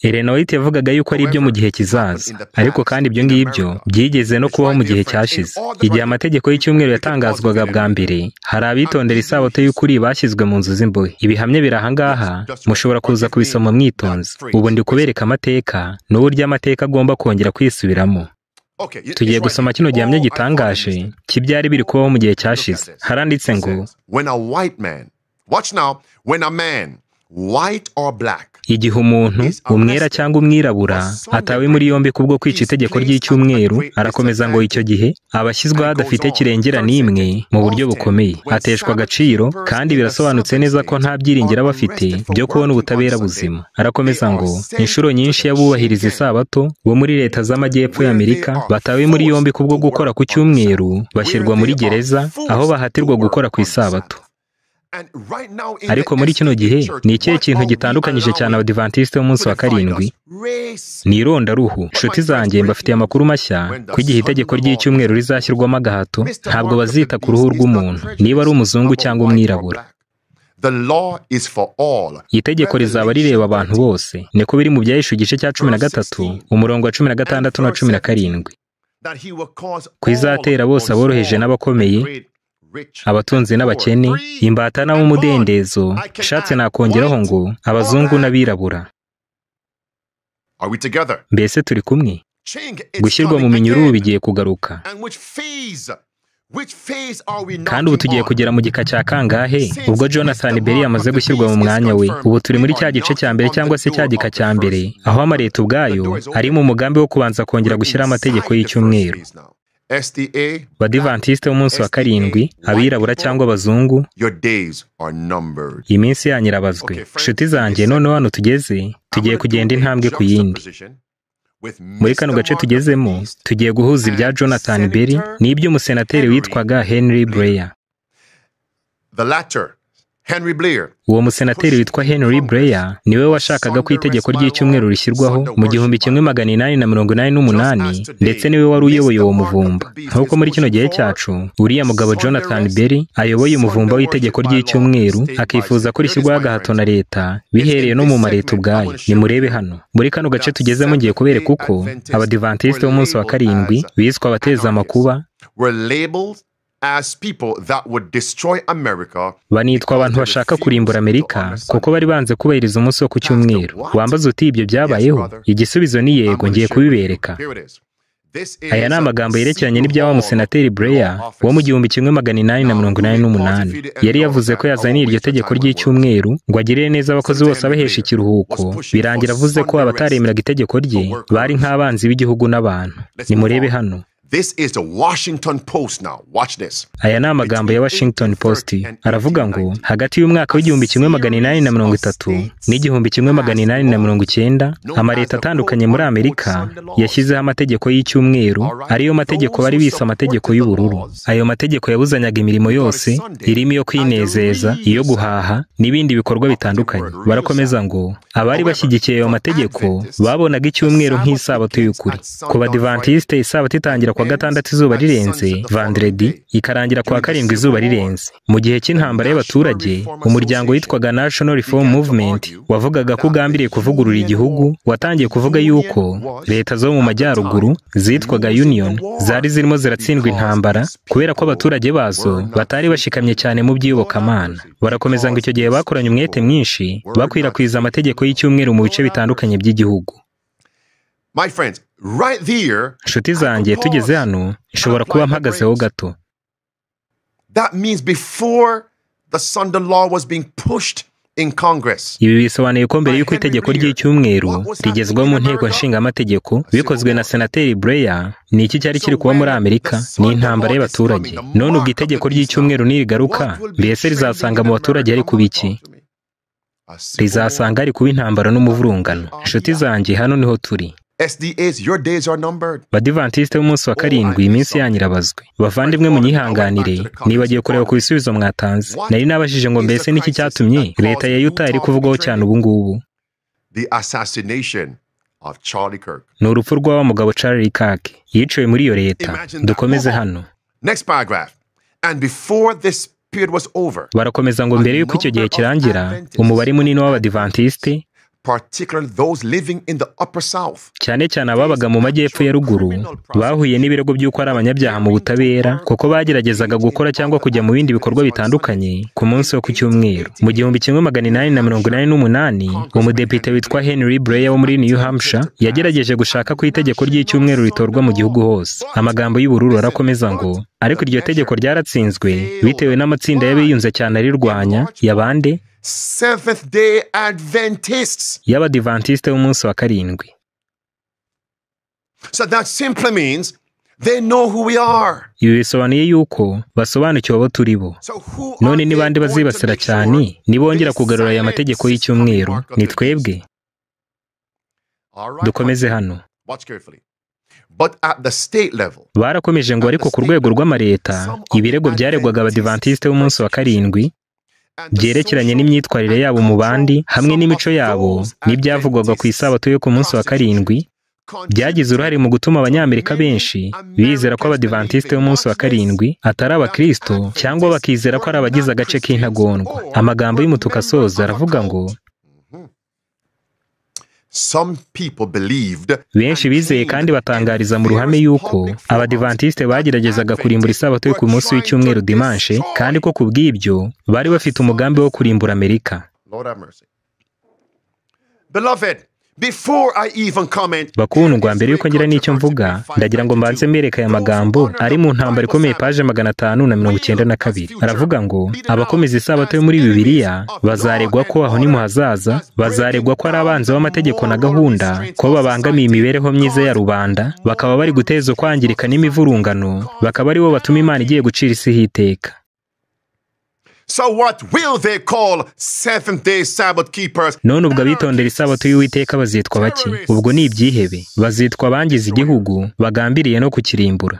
Elena White yavugaga yuko ari ibyo mu gihe kizaza, ariko kandi ibyo ngibyo byigeze no kubaho mu gihe cyashize. Igihe amategeko y'icyumweru yatangazwaga bwa mbere, hari abitondera isabato y'ukuri bashyizwe mu nzu z'imbohe. Ibihamya biri aha ngaha, mushobora kuza kubisoma mwitonze. Ubu ndi kubereka amateka n'uburyo amateka agomba kongera kwisubiramo. Tugiye gusoma kino gihamya gitangaje cy'ibyari biri kubaho mu gihe cyashize. Haranditse ngo igihe umuntu umwera cyangwa umwirabura atawe muri yombi kubwo kwica itegeko ry'icyumweru, arakomeza ngo icyo gihe abashyizweho adafite kirengera n'imwe mu buryo bukomeye, ateshwa agaciro, kandi birasobanutse neza ko nta byiringiro aba afite byo kubona ubutabera buzima. Arakomeza ngo inshuro nyinshi y'abubahiriza isabato bo muri leta z'amajyepfo y'Amerika batawe muri yombi kubwo gukora ku cyumweru bashyirwa muri gereza aho bahatirwa gukora ku isabato. Ariko muri kino gihe ni ikihe kintu gitandukanyije cyane Abadivantiste b'umunsi wa karindwi? Ni irondaruhu. Nshuti zanjye, mbafitiye amakuru mashya ko igihe itegeko ry'icyumweru rizashyirwamo agahato, ntabwo bazita ku ruhu rw'umuntu, niba ari umuzungu cyangwa umwirabura. Itegeko rizaba rireba abantu bose. Niko biri mu Byahishuwe igice cya 13 umurongo wa 16 na 17. Ko izatera bose aboroheje n'abakomeye, abatunzi n'abakene, imbata n'ab'umudendezo, nshatse nakongeraho ngo abazungu n'abirabura. Mbese turi kumwe? Gushyirwa mu minyururu bigiye kugaruka. Kandi ubu tugiye kugera mu gika cya kangahe? Ubwo Jonathan Berry yamaze gushyirwa mu mwanya we, ubu turi muri cya gice cya mbere cyangwa se cya gika cya mbere, aho amaleta ubwayo ari mu mugambi wo kubanza kongera gushyiraho amategeko y'icyumweru. Badivantiste b'umunsi wa karindwi, abirabura cyangwa abazungu, iminsi yanyu irabazwe. Nshuti zanjye, noneho hano tugeze, tugiye kugenda intambwe ku yindi. Muri kano gace tugezemo, tugiye guhuza ibya Jonathan Berry n'iby'umusenateri witwaga Henry Blair. Henry Blair, Uwo musenateri witwa Henry Blair niwe washakaga ko itegeko ry'icyumweru rishyirwaho mu 1888, ndetse niwe wari uyoboye uwo muvumba. Nk'uko muri kino gihe cyacu uriya mugabo Jonathan Berry ayoboye umuvumba w'itegeko ry'icyumweru, akifuza ko rishyirwaho agahato na leta bihereye no mu mareta ubwayo. Nimurebe hano muri kano gace tugezemo, ngiye kubereka uko Abadivantisite b'umunsi wa karindwi biswe abateza amakuba, were labeled as people that would destroy America, banitwa abantu bashaka kurimbura Amerika kuko bari banze kubahiriza umunsi wo ku cyumweru. Wambaza uti ibyo byabayeho? Igisubizo ni yego, ngiye kubibereka. Here it is. This is Aya ni amagambo yerekeranye n'ibya wa musenateri Blair wo mu 1888. Yari yavuze ko yazaniye iryo tegeko ry'icyumweru ngo agirire neza abakozi bose abahesha ikiruhuko, birangira avuze ko abataremeraga itegeko rye bari nk'abanzi b'igihugu n'abantu. Nimurebe hano. This is the Washington Post now. Watch this. Aya ni amagambo ya Washington Post. Aravuga ngo hagati y'umwaka w'1830 n'1890 amaleta atandukanye muri Amerika yashyizeho amategeko y'icyumweru, ariyo mategeko bari bise amategeko y'ubururu. Ayo mategeko yabuzanyaga imirimo yose irimo iyo kwinezeza, iyo guhaha n'ibindi bikorwa bitandukanye. Barakomeza ngo abari bashyigikiye ayo mategeko babonaga icyumweru nk'isabato y'ukuri. Ku Badivantiste isabato itangira kuwa gatandatu izuba rirenze, vendredi, ikarangira kuwa karindwi izuba rirenze. Mu gihe cy'intambara y'abaturage, umuryango witwaga National Reform Movement wavugaga ko ugambiriye kuvugurura igihugu, watangiye kuvuga yuko leta zo mu majyaruguru zitwaga Union zari zirimo ziratsindwa intambara kubera ko abaturage bazo batari bashikamye cyane mu by'iyobokamana. Barakomeza ngo icyo gihe bakoranye umwete mwinshi bakwirakwiza amategeko y'icyumweru mu bice bitandukanye by'igihugu. My friends, right there, Nshuti zanjye, tugeze hano nshobora kuba mpagazeho gato. that means before the Sunday law was being pushed in Congress, Ibi bisobanuye ko mbere y'uko itegeko ry'icyumweru rigezwa mu nteko nshingamategeko bikozwe na Senateri Blair, ni iki cyari kiri kuba muri Amerika? Ni intambara y'abaturage. None ubwo itegeko ry'icyumweru nirigaruka, mbese rizasanga mu baturage hari kuba iki? Rizasanga hari kuba intambara n'umuvurungano. Nshuti zanjye, hano niho turi. SDAs, your days are numbered. Badivantiste b'umunsi wa karindwi, iminsi yanyu irabazwe. Bavandimwe munyihanganire, nibagiye kureba ku bisubizo mwatanze. Nari nabajije ngo mbese niki cyatumye leta ya Utah iri kuvugwaho cyane ubu ngubu? The assassination of Charlie Kirk. Ni urupfu rwa wa mugabo Charlie Kirk yiciwe muri iyo leta. Dukomeze hano. Next paragraph. And before this period was over, Barakomeza ngo mbere y'uko icyo gihe kirangira, umubare munini w'Abadivantiste, particularly those living in the upper South, cyane cyane ababaga mu majyepfo ya ruguru, bahuye n'ibirego by'uko ari abanyabyaha mu butabera kuko bageragezaga gukora cyangwa kujya mu bindi bikorwa bitandukanye ku munsi wo ku cyumweru. Mu 1888 umudepite witwa Henry Blair wo muri New Hampshire yagerageje gushaka ko itegeko ry'icyumweru ritorwa mu gihugu hose. Amagambo y'ubururu arakomeza ngo ariko iryo tegeko ryaratsinzwe bitewe n'amatsinda y'abiyunze cyane arirwanya yabande Seventh Day Adventists. y'Abadivantiste b'umunsi wa karindwi. So that simply means they know who we are. Ibi bisobanuye yuko basobanukiwe abo turi bo. So who are None ni they bande going to bazibasira make sure cyane nibongera they kugarura aya mategeko silence y'icyumweru? the mark of Ni the twebwe. beast? All right, Dukomeze hano. watch carefully. But at the state level, Barakomeje ngo ariko ku rwego rw'amareta, ibirego byaregwaga Abadivantiste b'umunsi wa karindwi and the byerekeranye social n'imyitwarire and yabo mu bandi cultural, hamwe some n'imico of yabo those n'ibyavugwaga ku isabato yo ku munsi wa karindwi byagize uruhare mu gutuma Abanyamerika benshi bizera ko Abadivantiste b'umunsi wa karindwi atari Abakristo cyangwa bakizera ko ari abagize agace k'intagondwa. Amagambo y'umutuku asoza aravuga ngo Some people believed benshi bizeye kandi batangariza mu ruhame yuko Abadivantiste bageragezaga kurimbura isabato yo ku munsi w'icyumweru dimanche, kandi ko ku bw'ibyo bari bafite umugambi wo kurimbura Amerika. Lord have mercy. Beloved, before I even comment, Bakundwa, mbere yuko ngira n'icyo mvuga, ndagira ngo mbanze mbereke aya magambo ari mu ntambara ikomeye paje 592. Aravuga ngo abakomeza isabato yo muri Bibiliya bazaregwa ko aho ni mu hazaza, bazaregwa ko ari abanzi b'amategeko na gahunda, ko babangamiye imibereho myiza ya rubanda, bakaba bari guteza ukwangirika n'imivurungano, bakaba ari bo batuma Imana igiye gucira isi hiteka. So what will they call seventh day Sabbath keepers? None ubwo abitondera isabato y'Uwiteka bazitwa baki? Ubwo ni ibyihebe, bazitwa abangiza igihugu, bagambiriye no kukirimbura.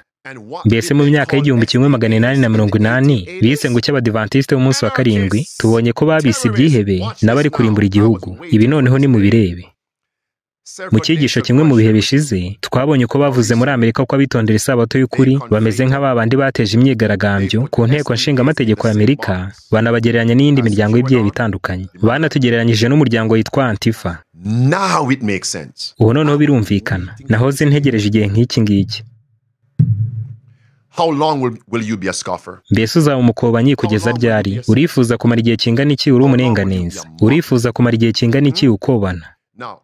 Mbese mu myaka y'1880 bise ngo cy'Abadivantisite b'umunsi wa karindwi, tubonye ko babise ibyihebe n'abari kurimbura igihugu. Ibi noneho ni mubirebe. Mu cyigisho kimwe mu bihe bishize twabonye ko bavuze muri Amerika ko abitondera isabato y'ukuri bameze nk'aba bandi bateje imyigaragambyo ku nteko nshingamategeko ya Amerika, banabagereranya n'iyindi miryango y'ibyehe bitandukanye. Banatugereranyije n'umuryango witwa Antifa. Now it makes sense. Ubu noneho birumvikana. Nahoze ntegereje igihe nk'iki ngiki. How long will you be a scoffer? Mbese uzaba umukobanyi kugeza ryari? Urifuza kumara igihe kingana iki uri umunenganenzi? Urifuza kumara igihe kingana iki ukobana?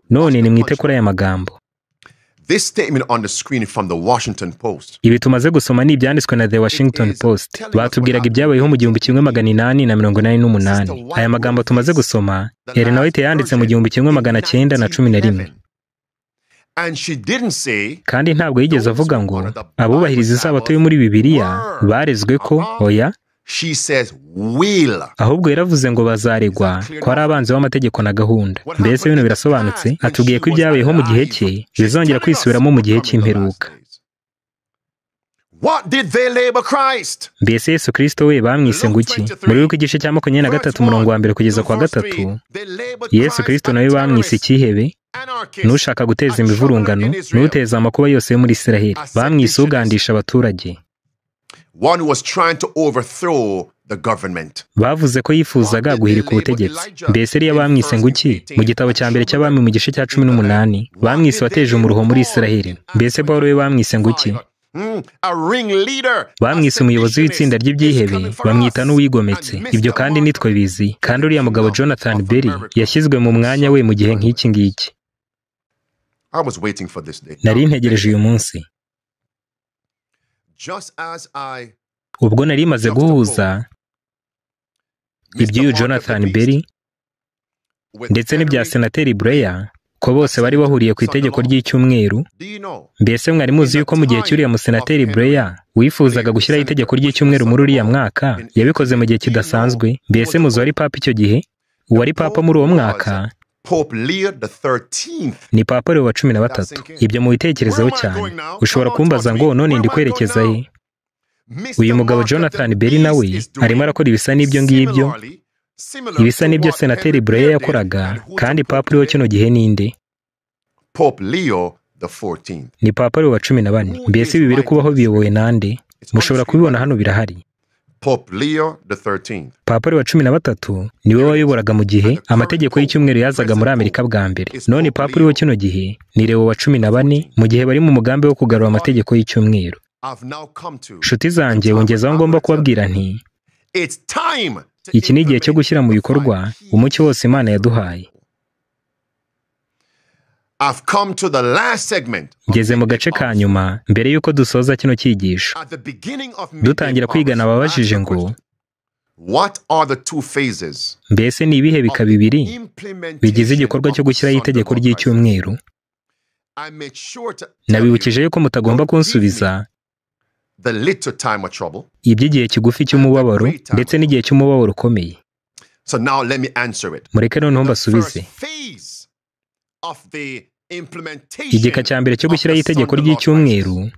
None nimwite kuri aya magambo. This statement on the screen from the Washington Post. Ibi tumaze gusoma ni ibyanditswe na The Washington Post. Batubwiraga ibyabayeho mu 1888. Aya magambo tumaze gusoma Ellen White yanditse mu 1911. And she didn't say, kandi ntabwo yigeze avuga ngo abubahiriza isabato yo muri Bibiliya barezwe ko oya. She says will. Ahubwo yaravuze ngo bazaregwa ko ari abanzi b'amategeko na gahunda. Mbese bino birasobanutse? Atubwiye ko ibyabayeho mu gihe cye bizongera kwisubiramo mu gihe cy'imperuka. What did they label Christ? Mbese Yesu Kristo we bamwise ngo iki? Muri Luka igice cya 23 umurongo wa 1 kugeza kwa 3, Yesu Kristo nawe bamwise ikihebe, n'ushaka guteza imivurungano, n'uteza amakuba yose yo muri Isiraheli. Bamwise ugandisha abaturage. One was trying to overthrow the government. Bavuze ko yifuzaga guhirika ubutegetsi. Mbese Eliya bamwise ngo iki? Mu gitabo cya mbere cy'Abami mu gice cya 18, bamwise wateje umuruho muri Isiraheli. Mbese Pawulo we bamwise ngo iki? Bamwise umuyobozi w'itsinda ry'ibyihebe, bamwita n'uwigometse. Ibyo kandi nitwe bizi. Kandi uriya mugabo Jonathan Berry yashyizwe mu mwanya we mu gihe nk'iki ngiki. Nari ntegereje uyu munsi. Ubwo nari maze guhuza iby'uyu Jonathan Berry ndetse n'ibya Senateri Blair, ko bose bari bahuriye ku itegeko ry'icyumweru. Mbese mwari muzi yuko mu gihe cy'uriya musenateri Blair wifuzaga gushyiraho itegeko ry'icyumweru muri uriya mwaka, yabikoze mu gihe kidasanzwe? Mbese muzi wari papa icyo gihe? Uwari papa muri uwo mwaka Pope Leo the 13th. Ni Papa Leo wa 13. Ibyo mubitekerezaho cyane. Ushobora kumbaza ngo none ndi kwerekeza he? Uyu mugabo Jonathan Berry nawe arimo arakora ibisa n'ibyo ngibyo, ibisa n'ibyo Senateri Blair yakoraga. Kandi Papa Leo kino gihe ninde? Pope Leo the 14th. Ni Papa Leo wa 14. Mbese ibi biri kubaho biyobowe nande? Mushobora kubibona hano birahari. Pope Leo the 13th. Papa Leo wa 13 niwe wayoboraga mu gihe amategeko y'icyumweru yazaga muri Amerika bwa mbere. None Papa Leo kino gihe ni Leo wa 14 mu gihe bari mu mugambi wo kugarura amategeko y'icyumweru. Nshuti zanjye, wongezaho ngomba kubabwira nti iki ni igihe cyo gushyira mu bikorwa umucyo wose Imana yaduhaye. Ngeze mu gace ka nyuma mbere y'uko dusoza kino cyigisho. Dutangira kwigana ababajije ngo mbese ni ibihe bika bibiri bigize igikorwa cyo gushyiraho itegeko ry'icyumweru? Nabibukije yuko mutagomba kunsubiza iby'igihe kigufi cy'umubabaro ndetse n'igihe cy'umubabaro ukomeye. Mureke noneho mbasubize. Igika cya mbere cyo gushyiraho itegeko ry'icyumweru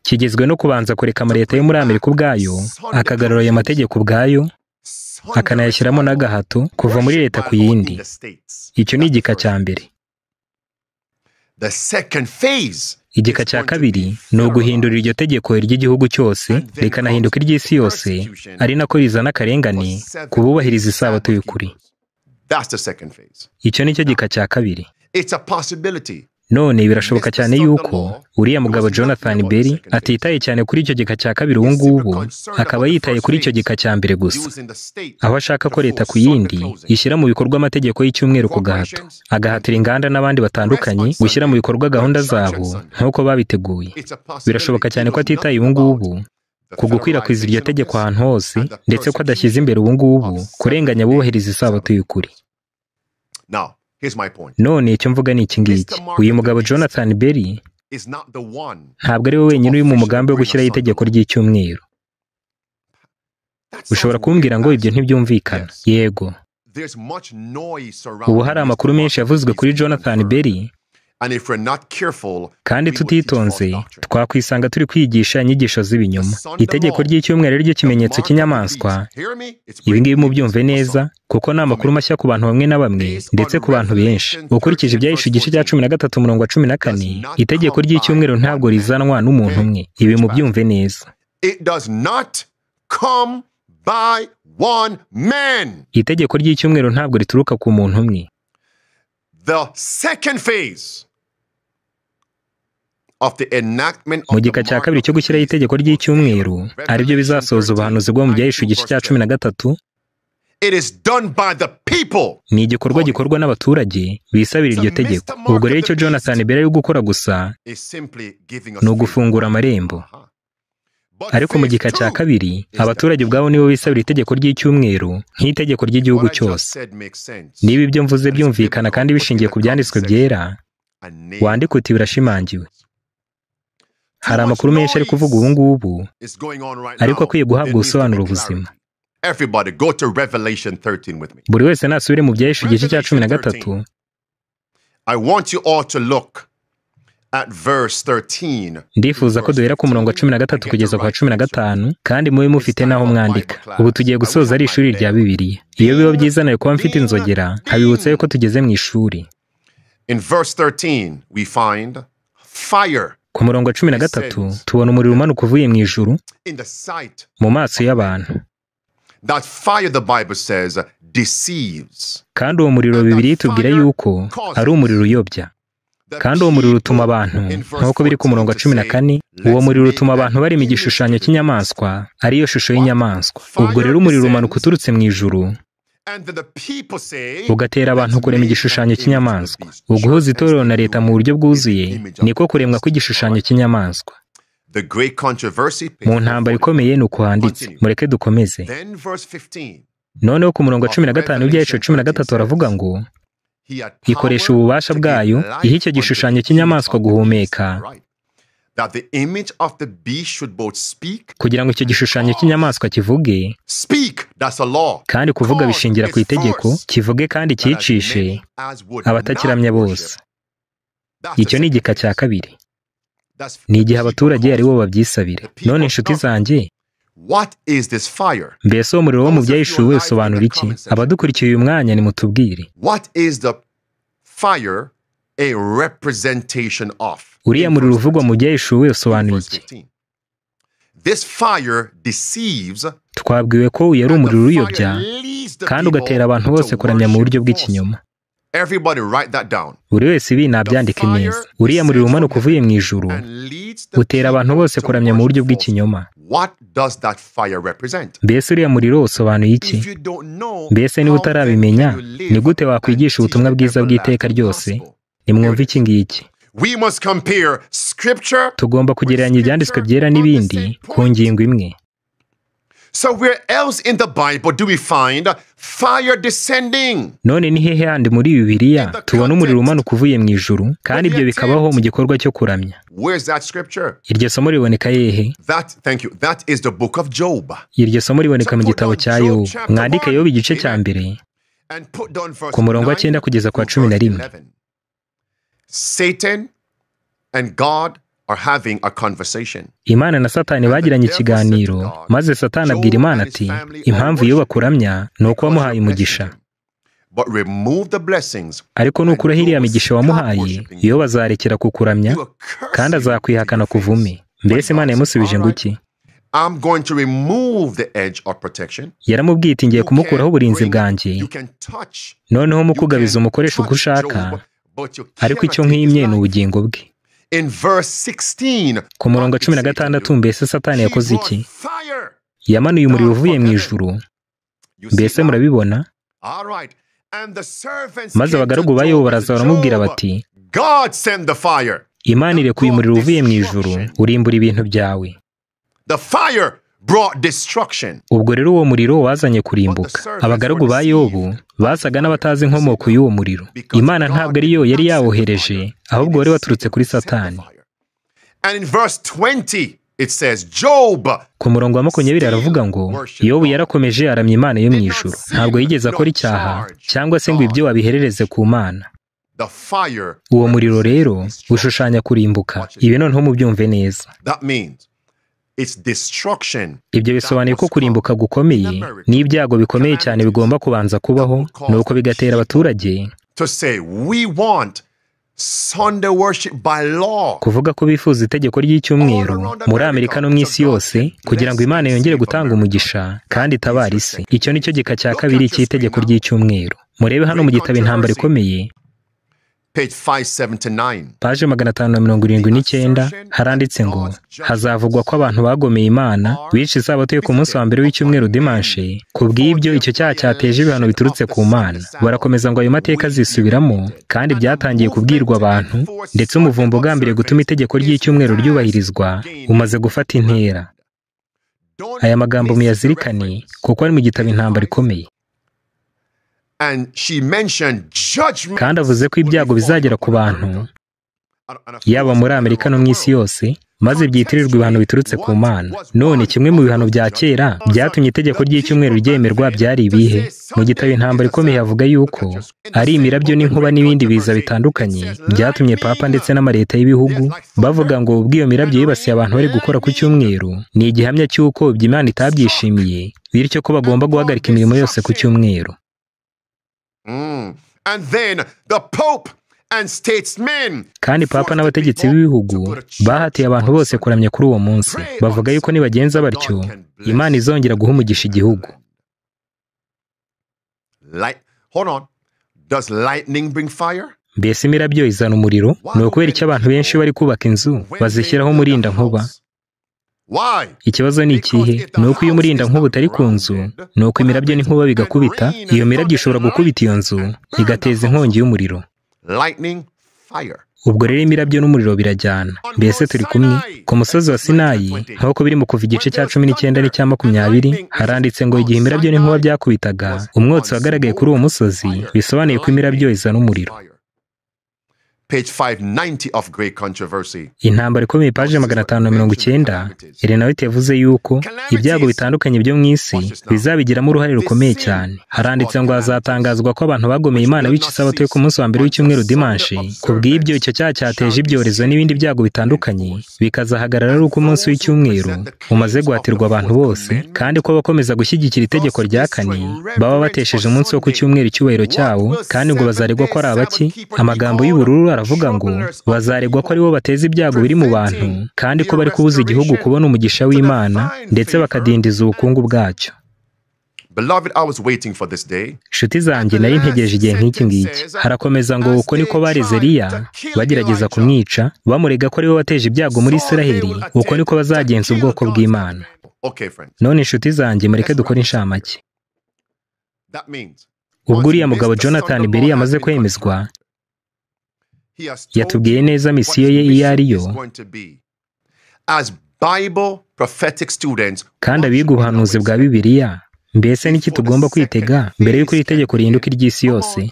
kigizwe no kubanza kureka amaleta yo muri Amerika ubwayo akagarura ayo mategeko ubwayo, akanayashyiramo n'agahato kuva muri leta ku yindi. Icyo ni igika cya mbere. Igika cya kabiri ni uguhindura iryo tegeko ry'igihugu cyose rikanahinduka iry'isi yose, ari nako rizana akarengane ku bubahiriza isabato y'ukuri. Icyo ni cyo gika cya kabiri. None birashoboka cyane yuko uriya mugabo Jonathan Berry atitaye cyane kuri icyo gika cya kabiri ubu ngubu, akaba yitaye kuri icyo gika cya mbere gusa, aho ashaka ko leta ku yindi ishyira mu bikorwa amategeko y'icyumweru ku gahato, agahatira inganda n'abandi batandukanye gushyira mu bikorwa gahunda zabo nk'uko babiteguye. Birashoboka cyane ko atitaye ubu ngubu ku gukwirakwiza iryo tegeko ahantu hose, ndetse ko adashyize imbere ubu ngubu kurenganya abubahiriza isabato y'ukuri. None icyo mvuga ni iki ngiki: uyu mugabo Jonathan Berry ntabwo ari we wenyine uri mu mugambi wo gushyiraho itegeko ry'icyumweru. Ushobora kumbwira ngo ibyo ntibyumvikana. Yego, ubu hari amakuru menshi yavuzwe kuri Jonathan Berry Kandi tutitonze twakwisanga turi kwigisha inyigisho z'ibinyoma. Itegeko ry'icyumweru ari ryo kimenyetso cy'inyamaswa. Ibi ngibi mubyumve neza, kuko ni amakuru mashya ku bantu bamwe na bamwe ndetse ku bantu benshi. Ukurikije Ibyahishuwe igice cya 13 umurongo wa 14, itegeko ry'icyumweru ntabwo rizanwa n'umuntu umwe. Ibi mubyumve neza. Itegeko ry'icyumweru ntabwo rituruka ku muntu umwe. Mu gika cya kabiri cyo gushyiraho itegeko ry'icyumweru, aribyo bizasohoza ubuhanuzi bwo mu Byahishuwe igice cya 13, ni igikorwa gikorwa n'abaturage bisabira iryo tegeko. Ubwo rero icyo Jonathan Berry ari gukora gusa ni ugufungura amarembo. Ariko mu gika cya kabiri, abaturage ubwabo nibo bisabira itegeko ry'icyumweru nk'itegeko ry'igihugu cyose. Niba ibyo mvuze byumvikana kandi bishingiye ku byanditswe byera, wandike uti birashimangiwe. Hari amakuru menshi ari kuvuga ubu ngubu, ariko akwiye guhabwa ubusobanuro buzima. Buri wese nasubire mu Byahishuwe igice cya 13. Ndifuza ko duhera ku murongo wa 13 kugeza ku wa 15, kandi mube mufite n'aho mwandika. Ubu tugiye gusoza ari ishuri rya Bibiliya. Iyo biba byiza nawe kuba mfite inzogera, nkabibutsa yuko tugeze mu ishuri. Ku murongo wa 13 tubona umuriro umanuka uvuye mu ijuru mu maso y'abantu. Kandi uwo muriro Bibiliya itubwira yuko ari umuriro uyobya. Kandi uwo muriro utuma abantu, nk'uko biri ku murongo wa 14, uwo muriro utuma abantu barema igishushanyo cy'inyamaswa, ariyo shusho y'inyamaswa. Ubwo rero umuriro umanuka uturutse mu ijuru, ugatera abantu kurema igishushanyo cy'inyamaswa. Uguhuza itorero na leta mu buryo bwuzuye niko kuremwa kw'igishushanyo cy'inyamaswa. Mu ntambara ikomeye ni uko handitse. Mureke dukomeze. Noneho ku murongo wa 15 w'Ibyahishuwe 13 baravuga ngo ikoresha ububasha bwayo iha icyo gishushanyo cy'inyamaswa guhumeka, kugira ngo icyo gishushanyo cy'inyamaswa kivuge, kandi kuvuga bishingira ku itegeko, kivuge kandi cyicishe abatakiramya bose. Icyo ni igika cya kabiri. Ni igihe abaturage ari bo babyisabira. None inshuti zanjye, mbese uwo muriro wo mu Byahishuwe usobanura iki? Abadukurikiye uyu mwanya nimutubwire. Uriya muriro uvugwa mu Byahishuwe usobanura iki? Twabwiwe ko uyu ari umuriro uyobya kandi ugatera abantu bose kuramya mu buryo bw'ikinyoma. Buri wese ibi nabyandike neza. Uriya muriro umanuka uvuye mu ijuru utera abantu bose kuramya mu buryo bw'ikinyoma. Mbese uriya muriro usobanuye iki? Mbese niba utarabimenya, ni gute wakwigisha ubutumwa bwiza bw'iteka ryose? Nimwumve iki ngiki. Tugomba kugereranya ibyanditswe byera n'ibindi ku ngingo imwe. None ni hehe handi muri Bibiliya tubona umuriro umanuka uvuye mu ijuru, kandi ibyo bikabaho mu gikorwa cyo kuramya? Iryo somo riboneka hehe? Iryo somo riboneka mu gitabo cya Yobu. Mwandike Yobu igice cya 1 ku murongo wa 9 kugeza ku wa 11. Imana na Satani bagiranye ikiganiro, maze Satani abwira Imana ati impamvu iyo bakuramya ni uko wamuhaye umugisha, ariko nukuraho iriya migisha wamuhaye, iyo bazarekera kukuramya kandi azakwihakana kuvume. Mbese Imana yamusubije ngo iki? Yaramubwiye iti ngiye kumukuraho uburinzi bwanjye, noneho mukugabiza umukoresha uko ushaka, ariko icyo nkwimye ni ubugingo bwe. Ku murongo wa 16, mbese Satani yakoze iki? Yamanuye umuriro uvuye mu ijuru. Mbese murabibona? Maze abagaragu ba Yobu baraza baramubwira bati Imana irekuye umuriro uvuye mu ijuru urimbura ibintu byawe. Ubwo rero uwo muriro wazanye kurimbuka. Abagaragu ba Yobu basaga n'abatazi inkomoko y'uwo muriro. Imana ntabwo ari yo yari yawohereje, ahubwo wari waturutse kuri Satani. Ku murongo wa 20 aravuga ngo Yobu yarakomeje aramya Imana yo mu ijuru. Ntabwo yigeze akora icyaha cyangwa se ngo ibyo wabiherereze ku Mana. Uwo muriro rero ushushanya kurimbuka. Ibi noneho mubyumve neza. Ibyo bisobanuye ko kurimbuka gukomeye n'ibyago bikomeye cyane bigomba kubanza kubaho, nuko bigatera abaturage kuvuga ko bifuza itegeko ry'icyumweru muri Amerika no mu isi yose, kugira ngo Imana yongere gutanga umugisha kandi itabare isi. Icyo nicyo gika cya kabiri cy'itegeko ry'icyumweru. Murebe hano mu gitabo Intambara Ikomeye, paje 579, haranditse ngo hazavugwa ko abantu bagomeye Imana bica isabato yo ku munsi wa mbere w'icyumweru dimanche, kubw'ibyo icyo cyaha cyateje ibihano biturutse ku Mana. Barakomeza ngo ayo mateka azisubiramo, kandi byatangiye kubwirwa abantu, ndetse umuvumbo ugambiriye gutuma itegeko ry'icyumweru ryubahirizwa umaze gufata intera. Aya magambo muyazirikane kuko ari mu gitabo Intambara Ikomeye. Kandi avuze ko ibyago bizagera ku bantu, yaba muri Amerika no mu isi yose, maze byitirirwa ibihano biturutse ku Mana. None kimwe mu bihano bya kera byatumye itegeko ry'icyumweru ryemerwa byari ibihe? Mu gitabo Intambara Ikomeye avuga yuko ari imirabyo n'inkuba n'ibindi biza bitandukanye byatumye Papa ndetse n'amareta y'ibihugu bavuga ngo ubwo iyo mirabyo yibasiye abantu bari gukora ku cyumweru, ni igihamya cy'uko ibyo Imana itabyishimiye, bityo ko bagomba guhagarika imirimo yose ku cyumweru. Kandi Papa n'abategetsi b'ibihugu bahatiye abantu bose kuramya kuri uwo munsi, bavuga yuko nibagenza batyo Imana izongera guha umugisha igihugu. Mbese imirabyo izana umuriro? Ni ukubera icyo abantu benshi bari kubaka inzu bazishyiraho umurindankuba. Ikibazo ni ikihe? Ni uko iyo umurindankuba utari ku nzu, ni uko imirabyo n'inkuba bigakubita, iyo mirabyo ishobora gukubita iyo nzu igateza inkongi y'umuriro. Ubwo rero imirabyo n'umuriro birajyana. Mbese turi kumwe? Ku musozi wa Sinayi, nk'uko biri mu Kuva igice cya 19 n'icya 20, haranditse ngo igihe imirabyo n'inkuba byakubitaga, umwotsi wagaragaye kuri uwo musozi, bisobanuye ko imirabyo izana umuriro. Intambara Ikomeye, paje 590, Ellen White yavuze yuko ibyago bitandukanye byo mu isi bizabigiramo uruhare rukomeye cyane. Haranditse ngo hazatangazwa ko abantu bagomeye Imana bica isabato yo ku munsi wa mbere w'icyumweru dimanche, kubw'ibyo icyo cyaha cyateje ibyorezo n'ibindi byago bitandukanye bikazahagarara ari uko umunsi w'icyumweru umaze guhatirwa abantu bose, kandi ko abakomeza gushyigikira itegeko rya kane baba batesheje umunsi wo ku cyumweru icyubahiro cyawo, kandi ngo bazaregwa ko ari abaki. Amagambo y'ubururu aravuga ngo bazaregwa ko aribo bateza ibyago biri mu bantu, kandi ko bari kubuza igihugu kubona umugisha w'Imana ndetse bakadindiza ubukungu bwacyo. Inshuti zanjye, nari ntegereje igihe nk'iki ngiki. Harakomeza ngo uko niko bareze Eliya bagerageza kumwica, bamurega ko ariwe wateje ibyago muri Isiraheli, uko niko bazagenza ubwoko bw'Imana. None inshuti zanjye, mureke dukore inshamake. Ubwo uriya mugabo Jonathan Berry yamaze kwemezwa, yatubwiye neza misiyo ye iyo ari yo, kandi abiga ubuhanuzi bwa Bibiliya, mbese n'iki tugomba kwitega mbere y'uko iri tegeko rihinduka iry'isi yose?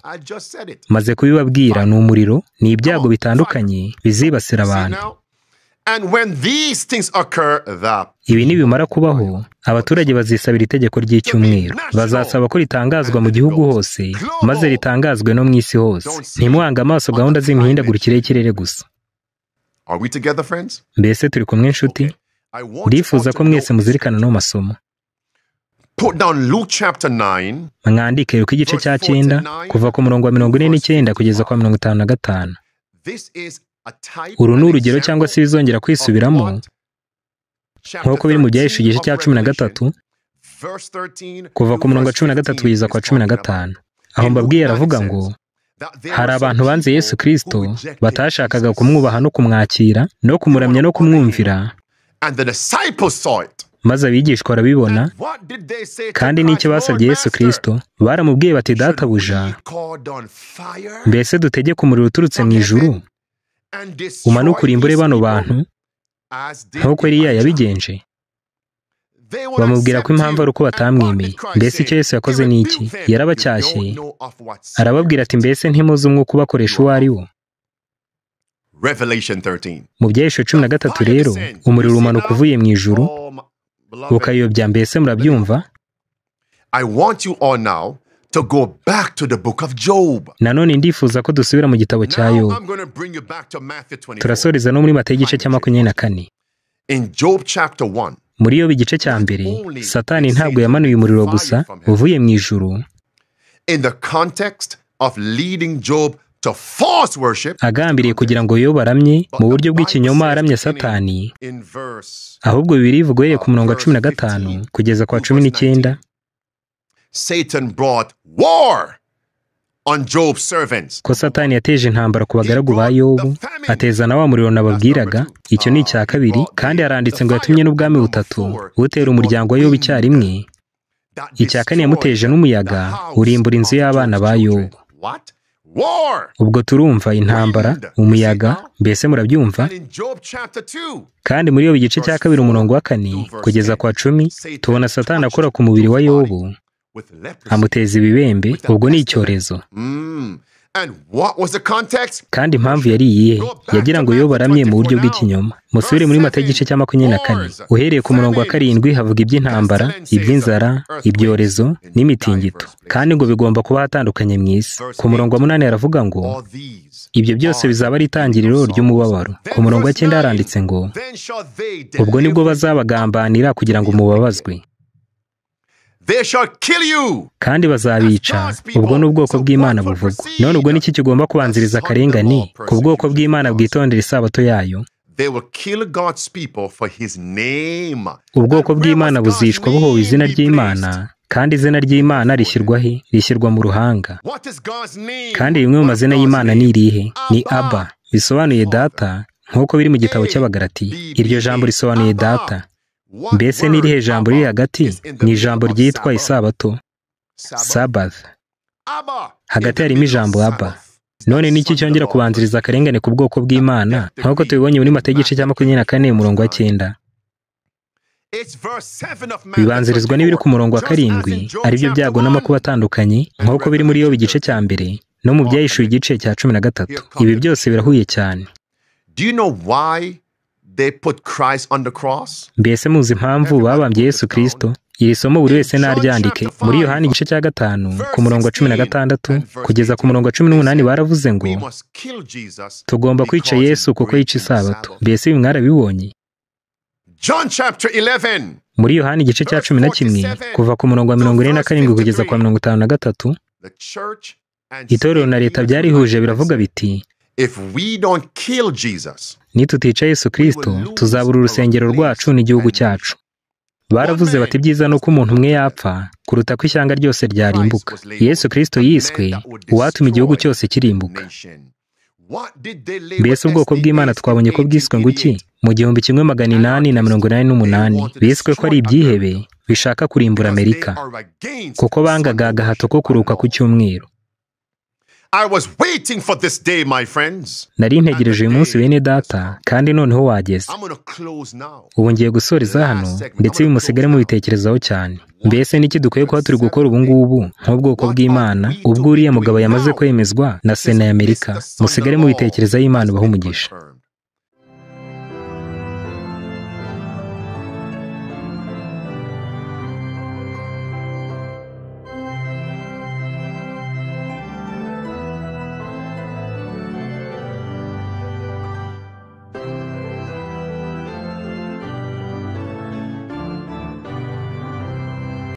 Maze kubibabwira, ni umuriro, ni ibyago bitandukanye bizibasira abantu. Ibi nibimara kubaho, abaturage bazisabira itegeko ry'icyumweru. Bazasaba ko ritangazwa mu gihugu hose, maze ritangazwe no mu isi hose. Ntimuhange amaso gahunda z'imihindagurikire y'ikirere gusa. Mbese turi kumwe inshuti? Ndifuza ko mwese muzirikana no masomo. Mwandike Luka igice cya 9, kuva ku murongo wa 49 kugeza kwa 55. Uru ni urugero cyangwa se bizongera kwisubiramo, nk'uko biri mu Byahishuwe igice cya 13, kuva ku murongo wa 13 kugeza kwa 15. Aho mbabwiye aravuga ngo hari abantu banze Yesu Kristo, batashakaga kumwubaha no kumwakira no kumuramya no kumwumvira, maze abigishwa barabibona. Kandi n'icyo basabye Yesu Kristo, baramubwiye bati databuja, mbese dutegeke umuriro uturutse mu ijuru umanuke urimbure bano bantu nk'uko Eliya yabigenje? Bamubwira ko impamvu ari uko batamwemeye. Mbese icyo Yesu yakoze ni iki? Yarabacyashye arababwira ati mbese ntimuzi umwuka ubakoresha uwo ari wo? Mu Byahishuwe 13 rero, umuriro umanuka uvuye mu ijuru ukayobya. Mbese murabyumva? to go back to the book of Job. Nanone ndifuza ko dusubira mu gitabo cya Yobu. I'm going to bring you back to Matthew 24. Turasoreza no muri Matayo igice cya 24. In Job chapter 1. Muri Yobu igice cya mbere, Satani ntabwo yamanuye umuriro gusa uvuye mu ijuru. In the context of leading Job to false worship, agambiriye kugira ngo Yobu aramye mu buryo bw'ikinyoma aramye Satani, ahubwo Bibiliya ivuga uhereye ku murongo wa 15 kugeza kwa 19, Satan brought war on Job's servants. Ko Satani yateje intambara ku bagaragu ba Yobu, ateza na wa muriro nababwiraga, icyo ni icya kabiri, kandi haranditse ngo yatumye n'ubwami butatu butera umuryango wa Yobu icyarimwe. Icya kane yamuteje n'umuyaga urimbura inzu y'abana ba Yobu. Ubwo turumva intambara, umuyaga, mbese murabyumva? Kandi muri Yobu igice cya kabiri umurongo wa 4 kugeza kwa 10 tubona Satani akora ku mubiri wa Yobu amuteza ibibembe, ubwo ni icyorezo. Kandi impamvu yari iyihe? Yagira ngo Yobu aramye mu buryo bw'ikinyoma. Musubire muri Matayo igice cya 24 uhereye ku murongo wa 7 havuga iby'intambara, iby'inzara, ibyorezo n'imitingito, kandi ngo bigomba kuba hatandukanye mu isi. Ku murongo wa 8 aravuga ngo ibyo byose bizaba ari itangiriro ry'umubabaro. Ku murongo wa 9 haranditse ngo ubwo nibwo bazabagambanira kugira ngo mubabazwe, They shall kill you. Kandi bazabica. Ubwo ni ubwoko bw'Imana buvugwa. None ubwo niki kigomba kubanziriza akarengane ku bwoko bw'Imana bwitondera isabato yayo? They will kill God's people for his name. Ubwoko bw'Imana buzicwa buhowe izina ry'Imana, kandi izina ry'Imana rishyirwa he? Rishyirwa mu ruhanga. Kandi rimwe mu mazina y'Imana ni irihe? Ni Abba, bisobanuye data, nk'uko biri mu gitabo cy'Abagalatiya. Iryo jambo risobanuye data. Mbese ni irihe jambo riri hagati? Ni ijambo ryitwa isabato, Sabbath. Hagati harimo ijambo Abba. None niki cyongera kubanziriza akarengane ku bwoko bw'Imana nk'uko tubibonye muri Matayo igice cya 24 umurongo wa 9? Bibanzirizwa n'ibiri ku murongo wa 7, aribyo byago n'amakuba atandukanye nk'uko biri muri Yobu igice cya mbere no mu Byahishuwe igice cya 13. Ibi byose birahuye cyane. Do you know why they put Christ on the cross? Mbese muzi impamvu babambye Yesu Kristo? Iri somo buri wese naryandike. Muri Yohana igice cya 5 ku murongo wa 16 kugeza ku murongo wa 18 baravuze ngo tugomba kwica Yesu kuko yica isabato. Mbese ibi mwarabibonye? John chapter 11. Muri Yohana igice cya 11 kuva ku murongo wa 47 kugeza kwa 53, itorero na leta byarihuje biravuga biti If we don't kill Jesus, nitutica Yesu Kristo tuzabura urusengero rwacu n'igihugu cyacu. Baravuze bati byiza nuko umuntu umwe yapfa kuruta ko ishyanga ryose ryarimbuka. Yesu Kristo yiswe uwatuma igihugu cyose kirimbuka. Mbese ubwoko bw'Imana twabonye ko bwiswe nguki? Mu 1888 biswe ko ari ibyihebe bishaka kurimbura Amerika, kuko bangaga agahato ko kuruka ku cyumweru. I was waiting for this day, my friends. Nari ntegereje uyu munsi bene data, kandi noneho wageze. Ubu ngiye gusoreza hano, ndetse bimusigare mubitekerezaho cyane. Mbese niki dukwiye kuba turi gukora ubu ngubu nk'ubwoko bw'Imana, ubwo uriya mugabo yamaze kwemezwa na Sena ya Amerika? Musigare mubitekerezaho, Imana ibahe umugisha.